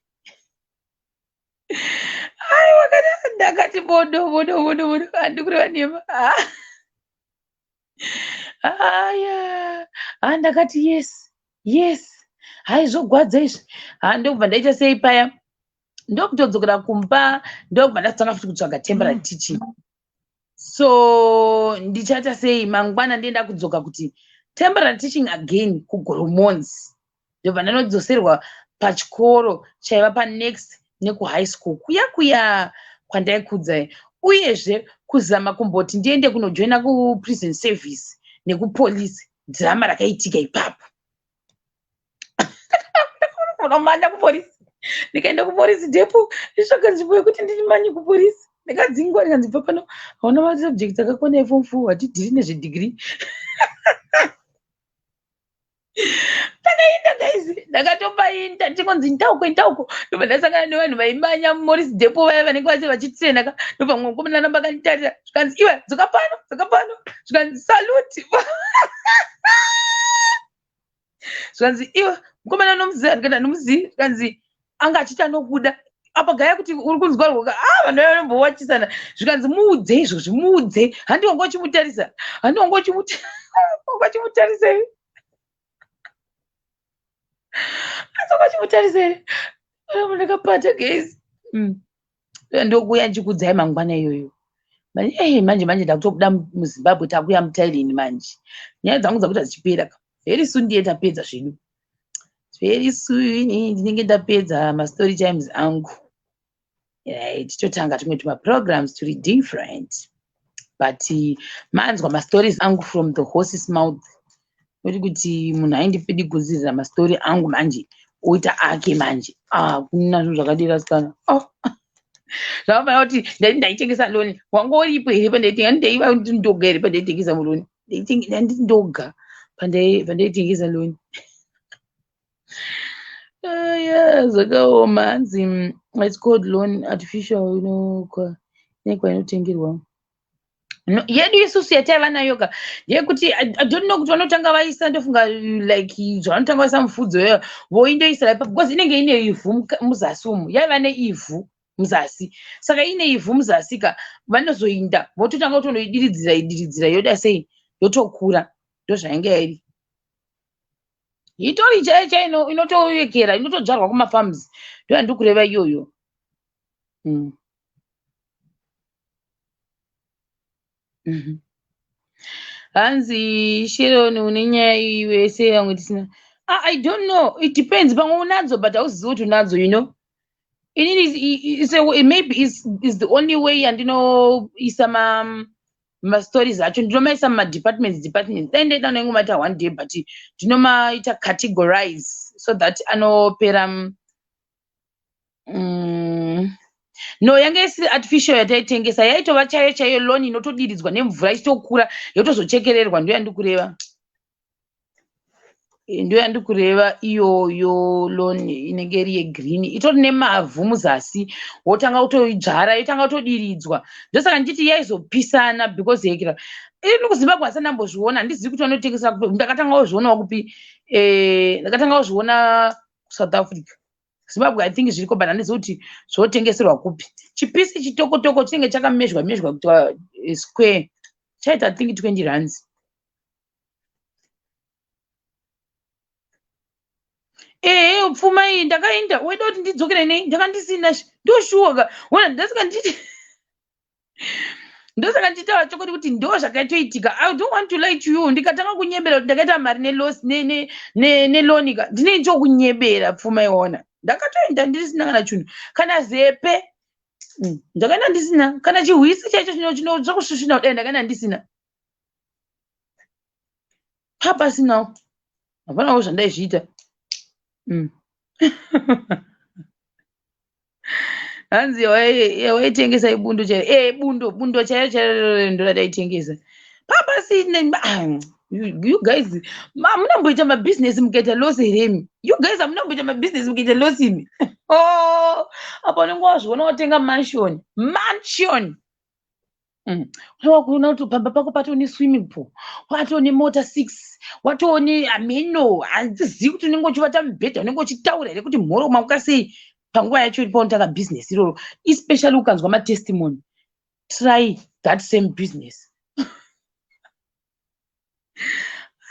Aiwa, kana ndakati bodo bodo bodo bodo, handikureva nhema. Aya, ha, ndakati, Yes, hai, zvogwadza izvi." Ha, ndokubva ndaita sei paya, ndokutodzokera kumba, ndokubva ndatanga futi kutsvaga temporary teaching. So ndichaita sei mangwana? Ndienda kudzoka kuti temporary teaching again kuGoromonzi. Ndobva ndanodzoserwa pachikoro chaiva panext nekuhigh school kuya kuya kwandaikudzai. Uyezve kuzama kumboti ndiende kunojoina kuprison service nekupolisi, dhirama rakaitika ipapo. Unomanya kupolisi. Ndikaenda kupolisi depot, nditsvaga nzvimbo yekuti ndimanye kupolisi. Ndikadzingwa, ndikanzi, "Bva pano, hauna masubjects akakwana eform 4, hatidhiri nezvedegree." Ndakaenda, guys, ndakatobainda, ndichingonzi, "Ndauko, ndauko." Ndobva ndasangana nevanhu vaimanya muMorris Depot vaya vanenge vachi vachitrena ka. Ndobva mumwe mukomana ramba akanditarira, zvikanzi, "Iwe, dzoka pano, dzoka pano." Zvikanzi, "Salute." Zvikanzi, "Iwe, mukomana unomuziva?" Ndikati, "Handimuzivi." Zvikanzi, "Anga achiti anokuda apa gaya kuti uri kunzwa rwoka." Ah, vanhu vaya vanombowachisana. Zvikanzi, "Muudze izvozvi, muudze. Handi wanga uchimutarisa? Handi wanga uchimutarisa here? Asi wanga uchimutarisa here?" Ndakapata, guys. Ndokuuya ndichikuudzai mangwana iyoyo. Manje manje ndakutobuda muZimbabwe, takuya muThailand manje. Nyaya dzangu dzakuita dzichipera ka. Very soon ndiye tapedza zvedu. Very soon ndinenge ndapedza mastory times angu. Right, totanga tumwe tumaprograms turi different, but manzwa mastories angu from the horse's mouth. Uri kuti munhu aindipidiguzirira mastori angu manje oita ake manje. Ah, kuna zvinhu zvakadira sikana. Oh. Zvakafanira kuti ndaiti ndaitengesa loni, wanga uripo here pandaitenga? Ndaiva ndoga here pandaitengesa muloni? Ndanditi ndoga pandaitengesa loni. Aya, zvakaoma. Hanzi it's called loan artificial inokwa nekwainotengerwa. No, yedu isusu yataiva nayo ka yekuti I don't know kuti vanotanga vaisa, ndofunga like zvavanotanga vaisa mufudzo iyoyo, voindoisa ipapo because inenge ine ivhu muzasi umu. Yaiva neivhu muzasi, saka ine ivhu muzasi ka, vanozoinda vototanga kutonoidiridzira idiridzira, yoda sei, yotokura. Ndozvainge iri, itori chaiyo chaiyo, inotoyekera, inotodzvarwa kumafarms. Ndoyandiri kureva iyoyo. Hanzi Sharon, une nyaya iwe sei vamwe tisina? Ah, I don't know, it depends. Pamwe unadzo but hauzivi kuti unadzo. Inini maybe is the only way yandinoisa mastories acho, ndinomaisa mumadepartments departments. Dai ndaida ndaingomaita one day, but ndinomaita categorize so that anopera. No, yange isiri artificial yataitengesa, yaitova chaiyo chaiyo lawn inotodiridzwa nemvura ichitokura, yotozochekererwa. Ndoyandikureva, ndoyandikureva iyoyo. Lawn inenge iri yegreen, itori nemavhu muzasi, wotanga kutoidzvara, yotanga kutodiridzwa. Ndosaka ndichiti yaizopisana because yekira ini kuZimbabwe hasati ndambozviona, handizivi kuti vanotengesa kupi. Ndakatanga kuzvionawo kupi? Ndakatanga kuzviona kuSouth Africa. Zimbabwe I think zviriko, but handizivi kuti zvotengeserwa kupi. Chipisi chitokotoko chinenge chakamezhwa mezhwa kuitwa square, chaita I think 20 rands. Ehe, pfuma iyi ndakaenda, waida kuti ndidzokere nei? Ndakandisina, ndoshuwa ka. Ona, ndasika ndichiti, ndosaka ndichitaura chokwadi kuti ndo zvakatoitika. I don't want to lie to you. Ndikatanga kunyebera kuti ndakaita mari neloss neloni ka, ndinenge chokunyebera. Pfuma iona, ndakatoenda ndisina kana chinhu, kana zepe. Ndakaenda ndisina kana chihwisi chaicho chinotsvakusvisvina kudai, ndakaenda ndisina, papasinawo, hapanawo zvandaizviita. Hanzi waitengesa ibundo chaiyo? E, bundo, bundo chaiyo chaiyo ndo rataitengesa papasina. Ah, you guys hamunamboita mabhizinesi mukaita loss here imi? You guys hamunamboita mabhizinesi mukaita loss imi? Oh, apa unenge wazviona watenga mansion, mansion. Wakuona kuti pamba pako patone swimming pool, watone mota six, watone hameno. Handizivi kuti unenge uchivata mubhedha, unenge uchitaura here kuti mhoro mamuka sei panguva yacho iri paunotanga bhizinesi iroro. Especially ukanzwa matestimony, try that same business.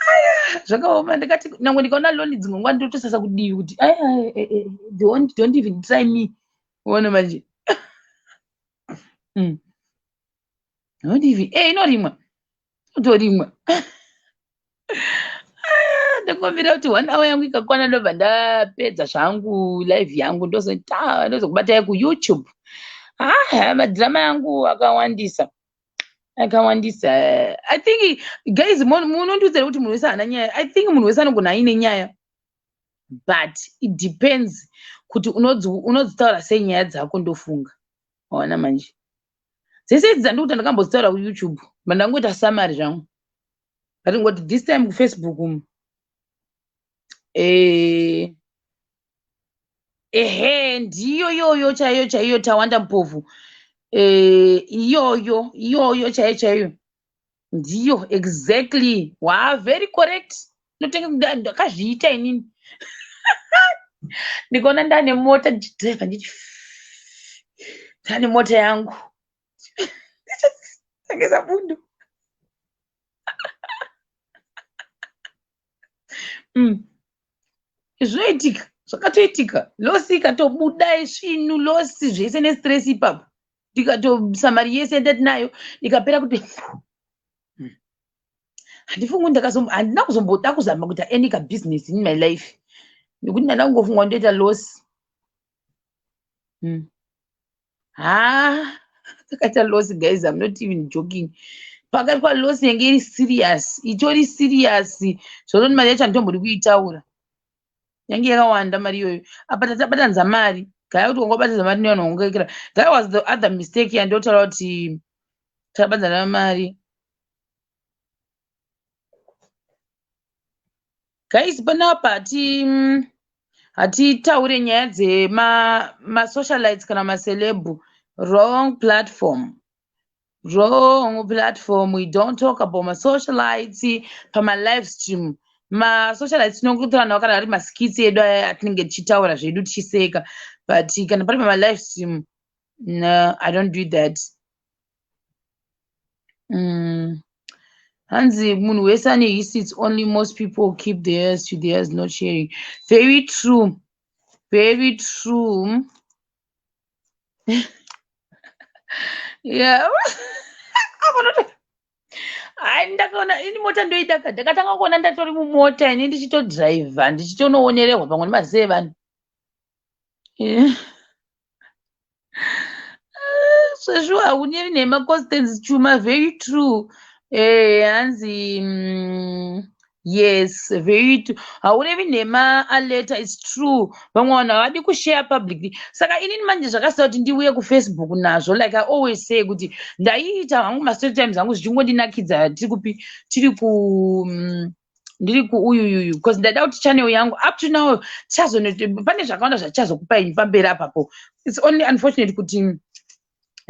Aya, zvakaoma. Ndikati nangwe ndikaona loni dzimwe nguva ndotosasa kudivi kuti aya, eh, eh, don't even try me. Uone manje. Don't even inorimwa, inotorimwa. Ndongomira kuti one hour yangu ikakwana, ndobva ndapedza zvangu live yangu, ndozoita ndozokubatai kuYouTube. Ah, madhirama yangu akawandisa, akawandisa. I think guys, munondiudzira kuti munhu wese haana nyaya. I think munhu wese anogona aine nyaya, but it depends kuti unodzitaura sei nyaya dzako. Ndofunga waona manje, dzese idzi dzandikuti ndakambodzitaura kuYouTube, but ndangoita summary zvangu. But ngoti this time kuFacebook umu, ehe, ndiyo iyoyo chaiyo chaiyo. Tawanda Mpofu, iyoyo iyoyo chaiyo chaiyo, ndiyo exactly. Wa very correct. Notenga, ndakazviita inini. Ndikaona ndane mota ndichidhiraivha, ndichiti ndane mota yangu, tengesa bundo. Zvinoitika, zvakatoitika. Loss ikatobuda svinu, loss zvese nestress ipapo. Ndikatoisa mari yese yandatinayo, ikapera kuti. Handifungi handina kuzomboda kuzama kuita any kabusiness in my life, nekuti ndanda kungofunga ndoita loss. Ha, takaita loss, guys, I'm not even joking. Pakaitwa loss yange iri serious, itori serious zvototi mari yacho handitombodi kuitaura, yange yakawanda mari iyoyo. Apa tatabatanidza mari gaya kuti wangobatanidza mari nevanhu vangoekera. That was the other mistake yandotaura kuti tabatanidza mari. Guys, panapa hatitaure nyaya dzemasocialites kana maceleb. Wrong platform, wrong platform. We don't talk about masocialites pamalive stream. Masocialites tinongotaura navo kana ari maskits edu aya atinenge tichitaura zvedu tichiseka, but kana pari pamalive stream, no, I don't do that. Hanzi munhu wese ane his, it's only most people keep theirs to theirs, not sharing. Very true, very true. Yeah, hai, ndakaona ini mota ndoidaka. Ndakatanga kuona ndatori mumota ini ndichitodhiraivha, ndichitonoonererwa pamwe nemaziso evanhu. Zveshuwa, haunyevi nhema. Constance Chuma, very true. Hanzi yes, very true, haurevi nhema, Aleta, it's true. Vamwe vanhu havadi kushare publicly. Saka inini manje zvakasita kuti ndiuye kuFacebook nazvo. Like I always say kuti ndaiita hangu mastory times angu zvichingondinakidza tiri kupi, tiri ku ndiri kuuyuyuyu, because ndaida kuti channel yangu up to now tichazono pane zvakawanda zvatichazokupai ini pamberi apapo. It's only unfortunate kuti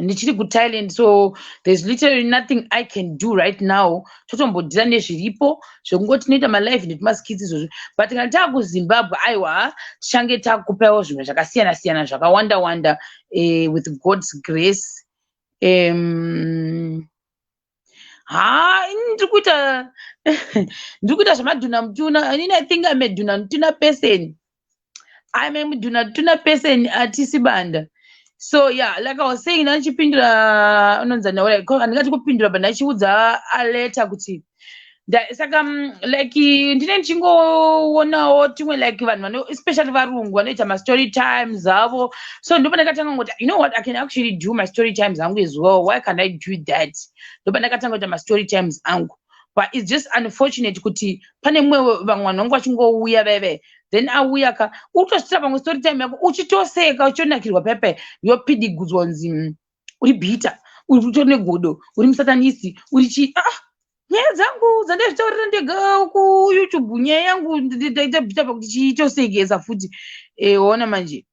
ndichiri kuThailand, so there's literally nothing I can do right now. Totombodhira nezviripo zvekungoti tinoita malive netumaskits izvozvo, but kana taakuZimbabwe, aiwa, tichange takupaiwo zvimwe zvakasiyana siyana zvakawanda wanda, with God's grace. Ha, ini ndiri kuita zvemadhuna mutuna. Inini I think I'm a dhuna mutuna person. I'm a mudhuna mutuna person, atisi banda. So yeah, like I was saying, ndichipindura unonzi handingati kupindura, but ndachiudza Aleta kuti saka like ndine ndichingoonawo timwe like vanhu vano, especially varungu vanoita mastory times avo. So ndopa ndakatanga ngoti, you know what, I can actually do my story times angu as well. Why can I do that? Ndopa ndakatanga kuita mastory times angu, but it's just unfortunate kuti pane mumwe vamwe vanhu vangu vachingouya veve, then auya ka utosvitira pamwe story time yako uchitoseka, uchitonakirwa pepe, yopidigudzwa kunzi uri bitter, uri utori negodo, uri musatanisi, uri chi. Ah, nyaya dzangu dzandaizvitaurira ndega kuYouTube, nyaya yangu ndaita bitter pakuti chiitosekesa futi. Ona manje,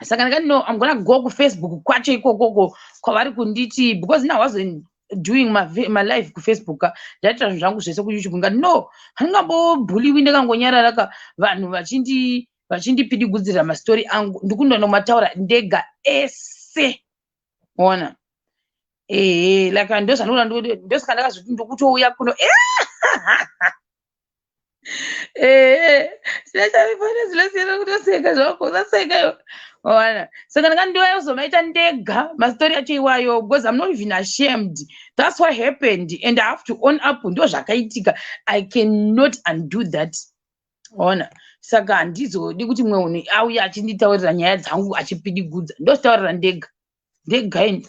saka ndakati no, I'm gonna go kuFacebook kwacho ikokoko kwavari kunditi, because now I wasn't doing my live kuFacebook ka, ndaita zvinhu zvangu zvese kuYouTube. Ngati no, handingambobhuliwi ndakangonyarara ka, vanhu vachindipidigudzira mastori angu, ndikundonomataura ndega ese. Ona, ehe, like ndozvandinoda, ndosaka ndakazoti ndokutouya kuno. Ehe, tinachavifane kutoseka zvako, usaseka iwe. Ona, saka ndanga ndiuya ndega mastori acho iwayo, because I'm not even ashamed. That's what happened and I have to own up. Ndo zvakaitika, I cannot undo that. Ona, saka handizodi kuti mumwe munhu auye achinditaurira nyaya dzangu achipidigudza. Ndozvitaurira ndega ndega ini.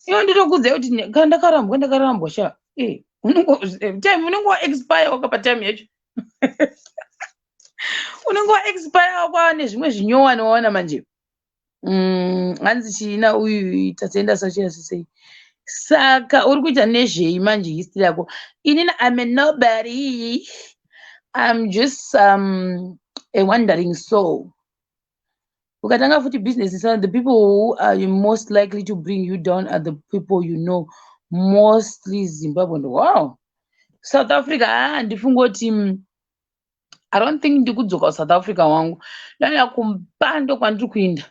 Iwe nditokuudzai kuti kana ndakarambwa, ndakarambwa sha. Time unenge waexpire wakapa, time yacho unenge waexpire kwava nezvimwe zvinyowani. Waona manje, hanzi china uyu Tatenda sachiyasi sei? Saka uri kuita nezvei manje, history yako? Inini I'm a nobody, I'm just a wandering soul. Ukatanga futi business, the people who are most likely to bring you down are the people you know, mostly Zimbabwe. Wow, South Africa, ah, ndifungoti I don't think ndikudzoka kuSouth Africa wangu. Ndaenda kumba, ndo kwandiri kuinda,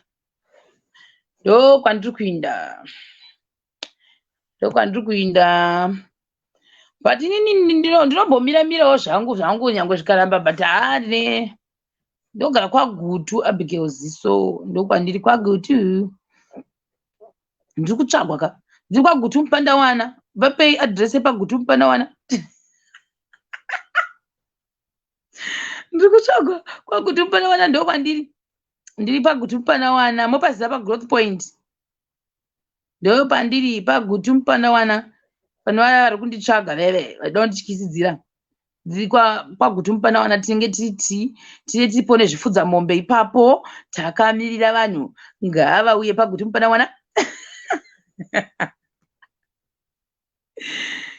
ndo kwandiri kuinda, ndo kwandiri kuinda. But inini ndinombomira-mirawo zvangu zvangu nyangwe zvikaramba, but haa, ndine ndogara kwaGutu. Abigail Ziso, ndokwandiri kwaGutu. Ndiri kutsvagwa ka, ndiri kwaGutu Mupandawana. Vapei address yepaGutu Mupandawana. Ndiri kutsvagwa kwaGutu Mupandawana, ndokwandiri. Ndiri paGutu Mupanawana, mopaziva paGrowth Point. Ndopandiri paGutu Mupanawana. Pane vaya vari kunditsvaga veve vaida kundityisidzira. Ndiri kwaGutu Mupanawana tinenge tiri tine tiripo nezvifudza mombe ipapo takamirira vanhu ngavauye paGutu Mupanawana.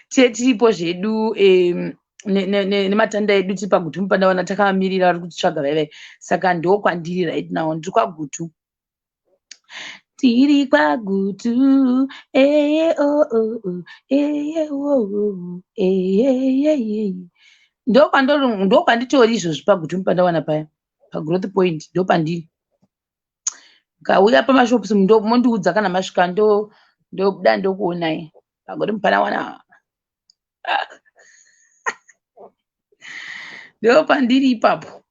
Tine tiripo zvedu nematanda edu tiri paGutu Mupanawana takamirira vari kutitsvaga vaive. Saka ndokwandiri right now ndiri kwaGutu. Tiri kwaGutu eye oh oh oh eye oh oh eye eye. Ndokwanditori izvozvi paGutu Mupanawana paya paGrowth Point ndopandiri. Mukauya pamashops mondiudza kana masvika ndobuda ndokuonai paGutu Mupanawana. Ndopandiri ipapo.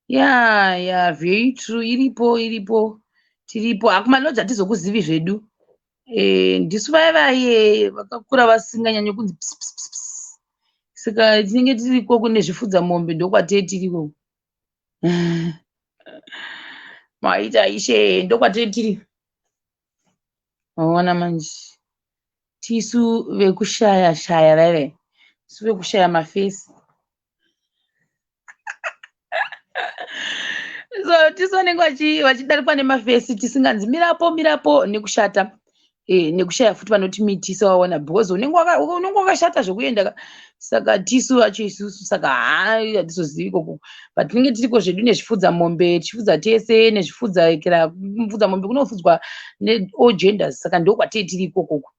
Yeah, yeah, very true. Iripo, iripo. Tiripo. Hakumalodge hatizokuzivi zvedu. Ndisu vaya vaye vakakura vasinganyanyi kunzi ps, ps, ps, ps. Saka tinenge tiri ikoko nezvifudza mombe ndokwatee tiri ikoko. Maita ishe ndokwatee tiri. Maona manje. Tisu vekushaya shaya vaive. Tisu vekushaya mafesi. So tisu vanenge vachidarikwa nemafesi tisinganzi mirapo mirapo nekushata. Nekushaya futi vanotimitisa waona because unenge wakashata zvekuenda saka tisu vacho isusu saka haa hatizozivi ikoko but tinenge tiriko zvedu nezvifudza mombe tichifudza tese nezvifudza kera kufudza mombe kunofudzwa ne all genders saka ndokwatee tiri ikokoko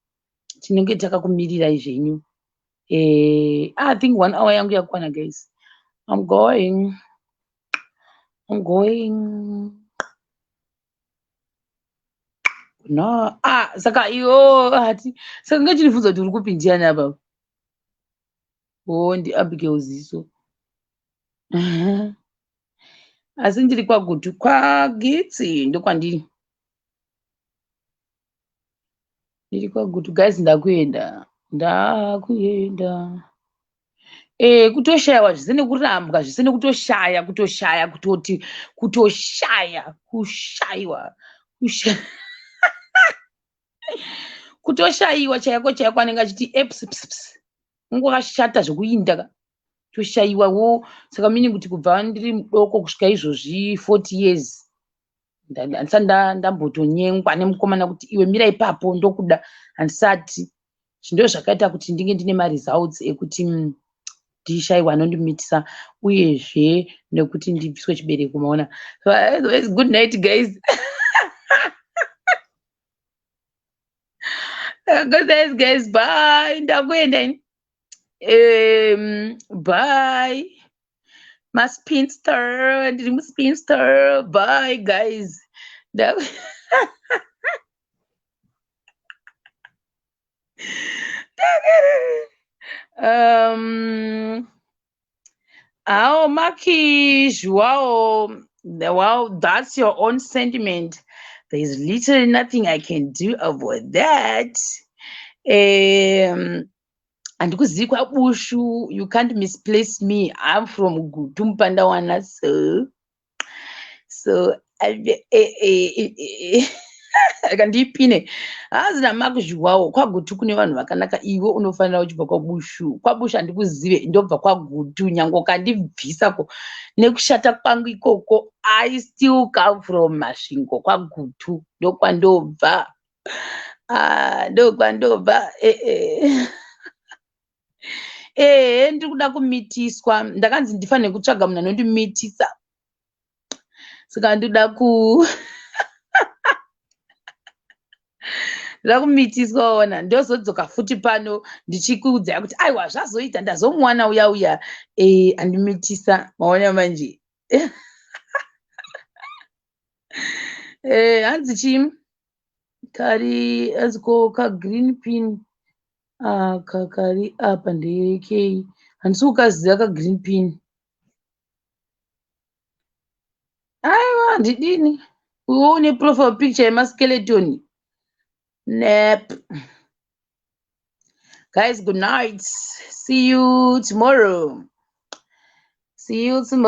tinenge takakumirirai zvenyu. I think 1 hour yangu yakwana guys. I'm going. I'm going. No. Saka iyo hati saka ngachindibvunza kuti uri kupi ndiani apa? Oh, ndi Abigail Ziso. Asi ndiri kwaGutu kwaGitsi ndokwandiri. Ndiri kwaGutu guys ndakuenda. Ndakuenda. Kutoshayiwa zvise nekurambwa zvise nekutoshaya kutoshaya kutoti kutoshaya kushayiwa kutoshayiwa chaiko chaiko anenge achiti eps ps ps unenge wakashata zvekuinda ka toshayiwa wo saka meaning kuti kubva ndiri mudoko kusvika izvozvi 40 years handisati ndambotonyengwa nemukomana kuti iwe mira ipapo ndokuda handisati. Ndo zvakaita kuti ndinge ndine maresults ekuti ndishaiwa anondimitisa uyezve nekuti ndibviswe chibereko maona. So, otherwise, good night guys. Good night guys, bye. Ndakuenda ini. Bye. Maspinster, ndiri muspinster. Bye guys. How Maki Joao, well, that's your own sentiment. There's literally nothing I can do about that. Handikuzivi kwaBushu, you can't misplace me. I'm from Gutu Mupandawana, so kandipine hazi namakuzviwawo kwaGutu kune vanhu vakanaka iwe unofanira uchibva kwaBushu kwaBushu handikuzive ndobva kwaGutu nyange ukandibvisako nekushata kwangu ikoko I still come from Masvingo kwaGutu ndokwandobva ndokwandobva ndiri kuda kumitiswa ndakanzi ndifanire kutsvaga munhu anondimitisa saka ndinoda ndoda kumitiswa ona ndozodzoka futi pano ndichikuudzai kuti aiwa zvazoita ndazomuwana uya uya andimitisa maona manje hanzi chii kari hanzi ko kagreen pin aka kari apa ndekei handisi kukaziva kagreen pin aiwa handidini iwe une profile picture yemaskeleton nep guys good night see you tomorrow. See you tomorrow.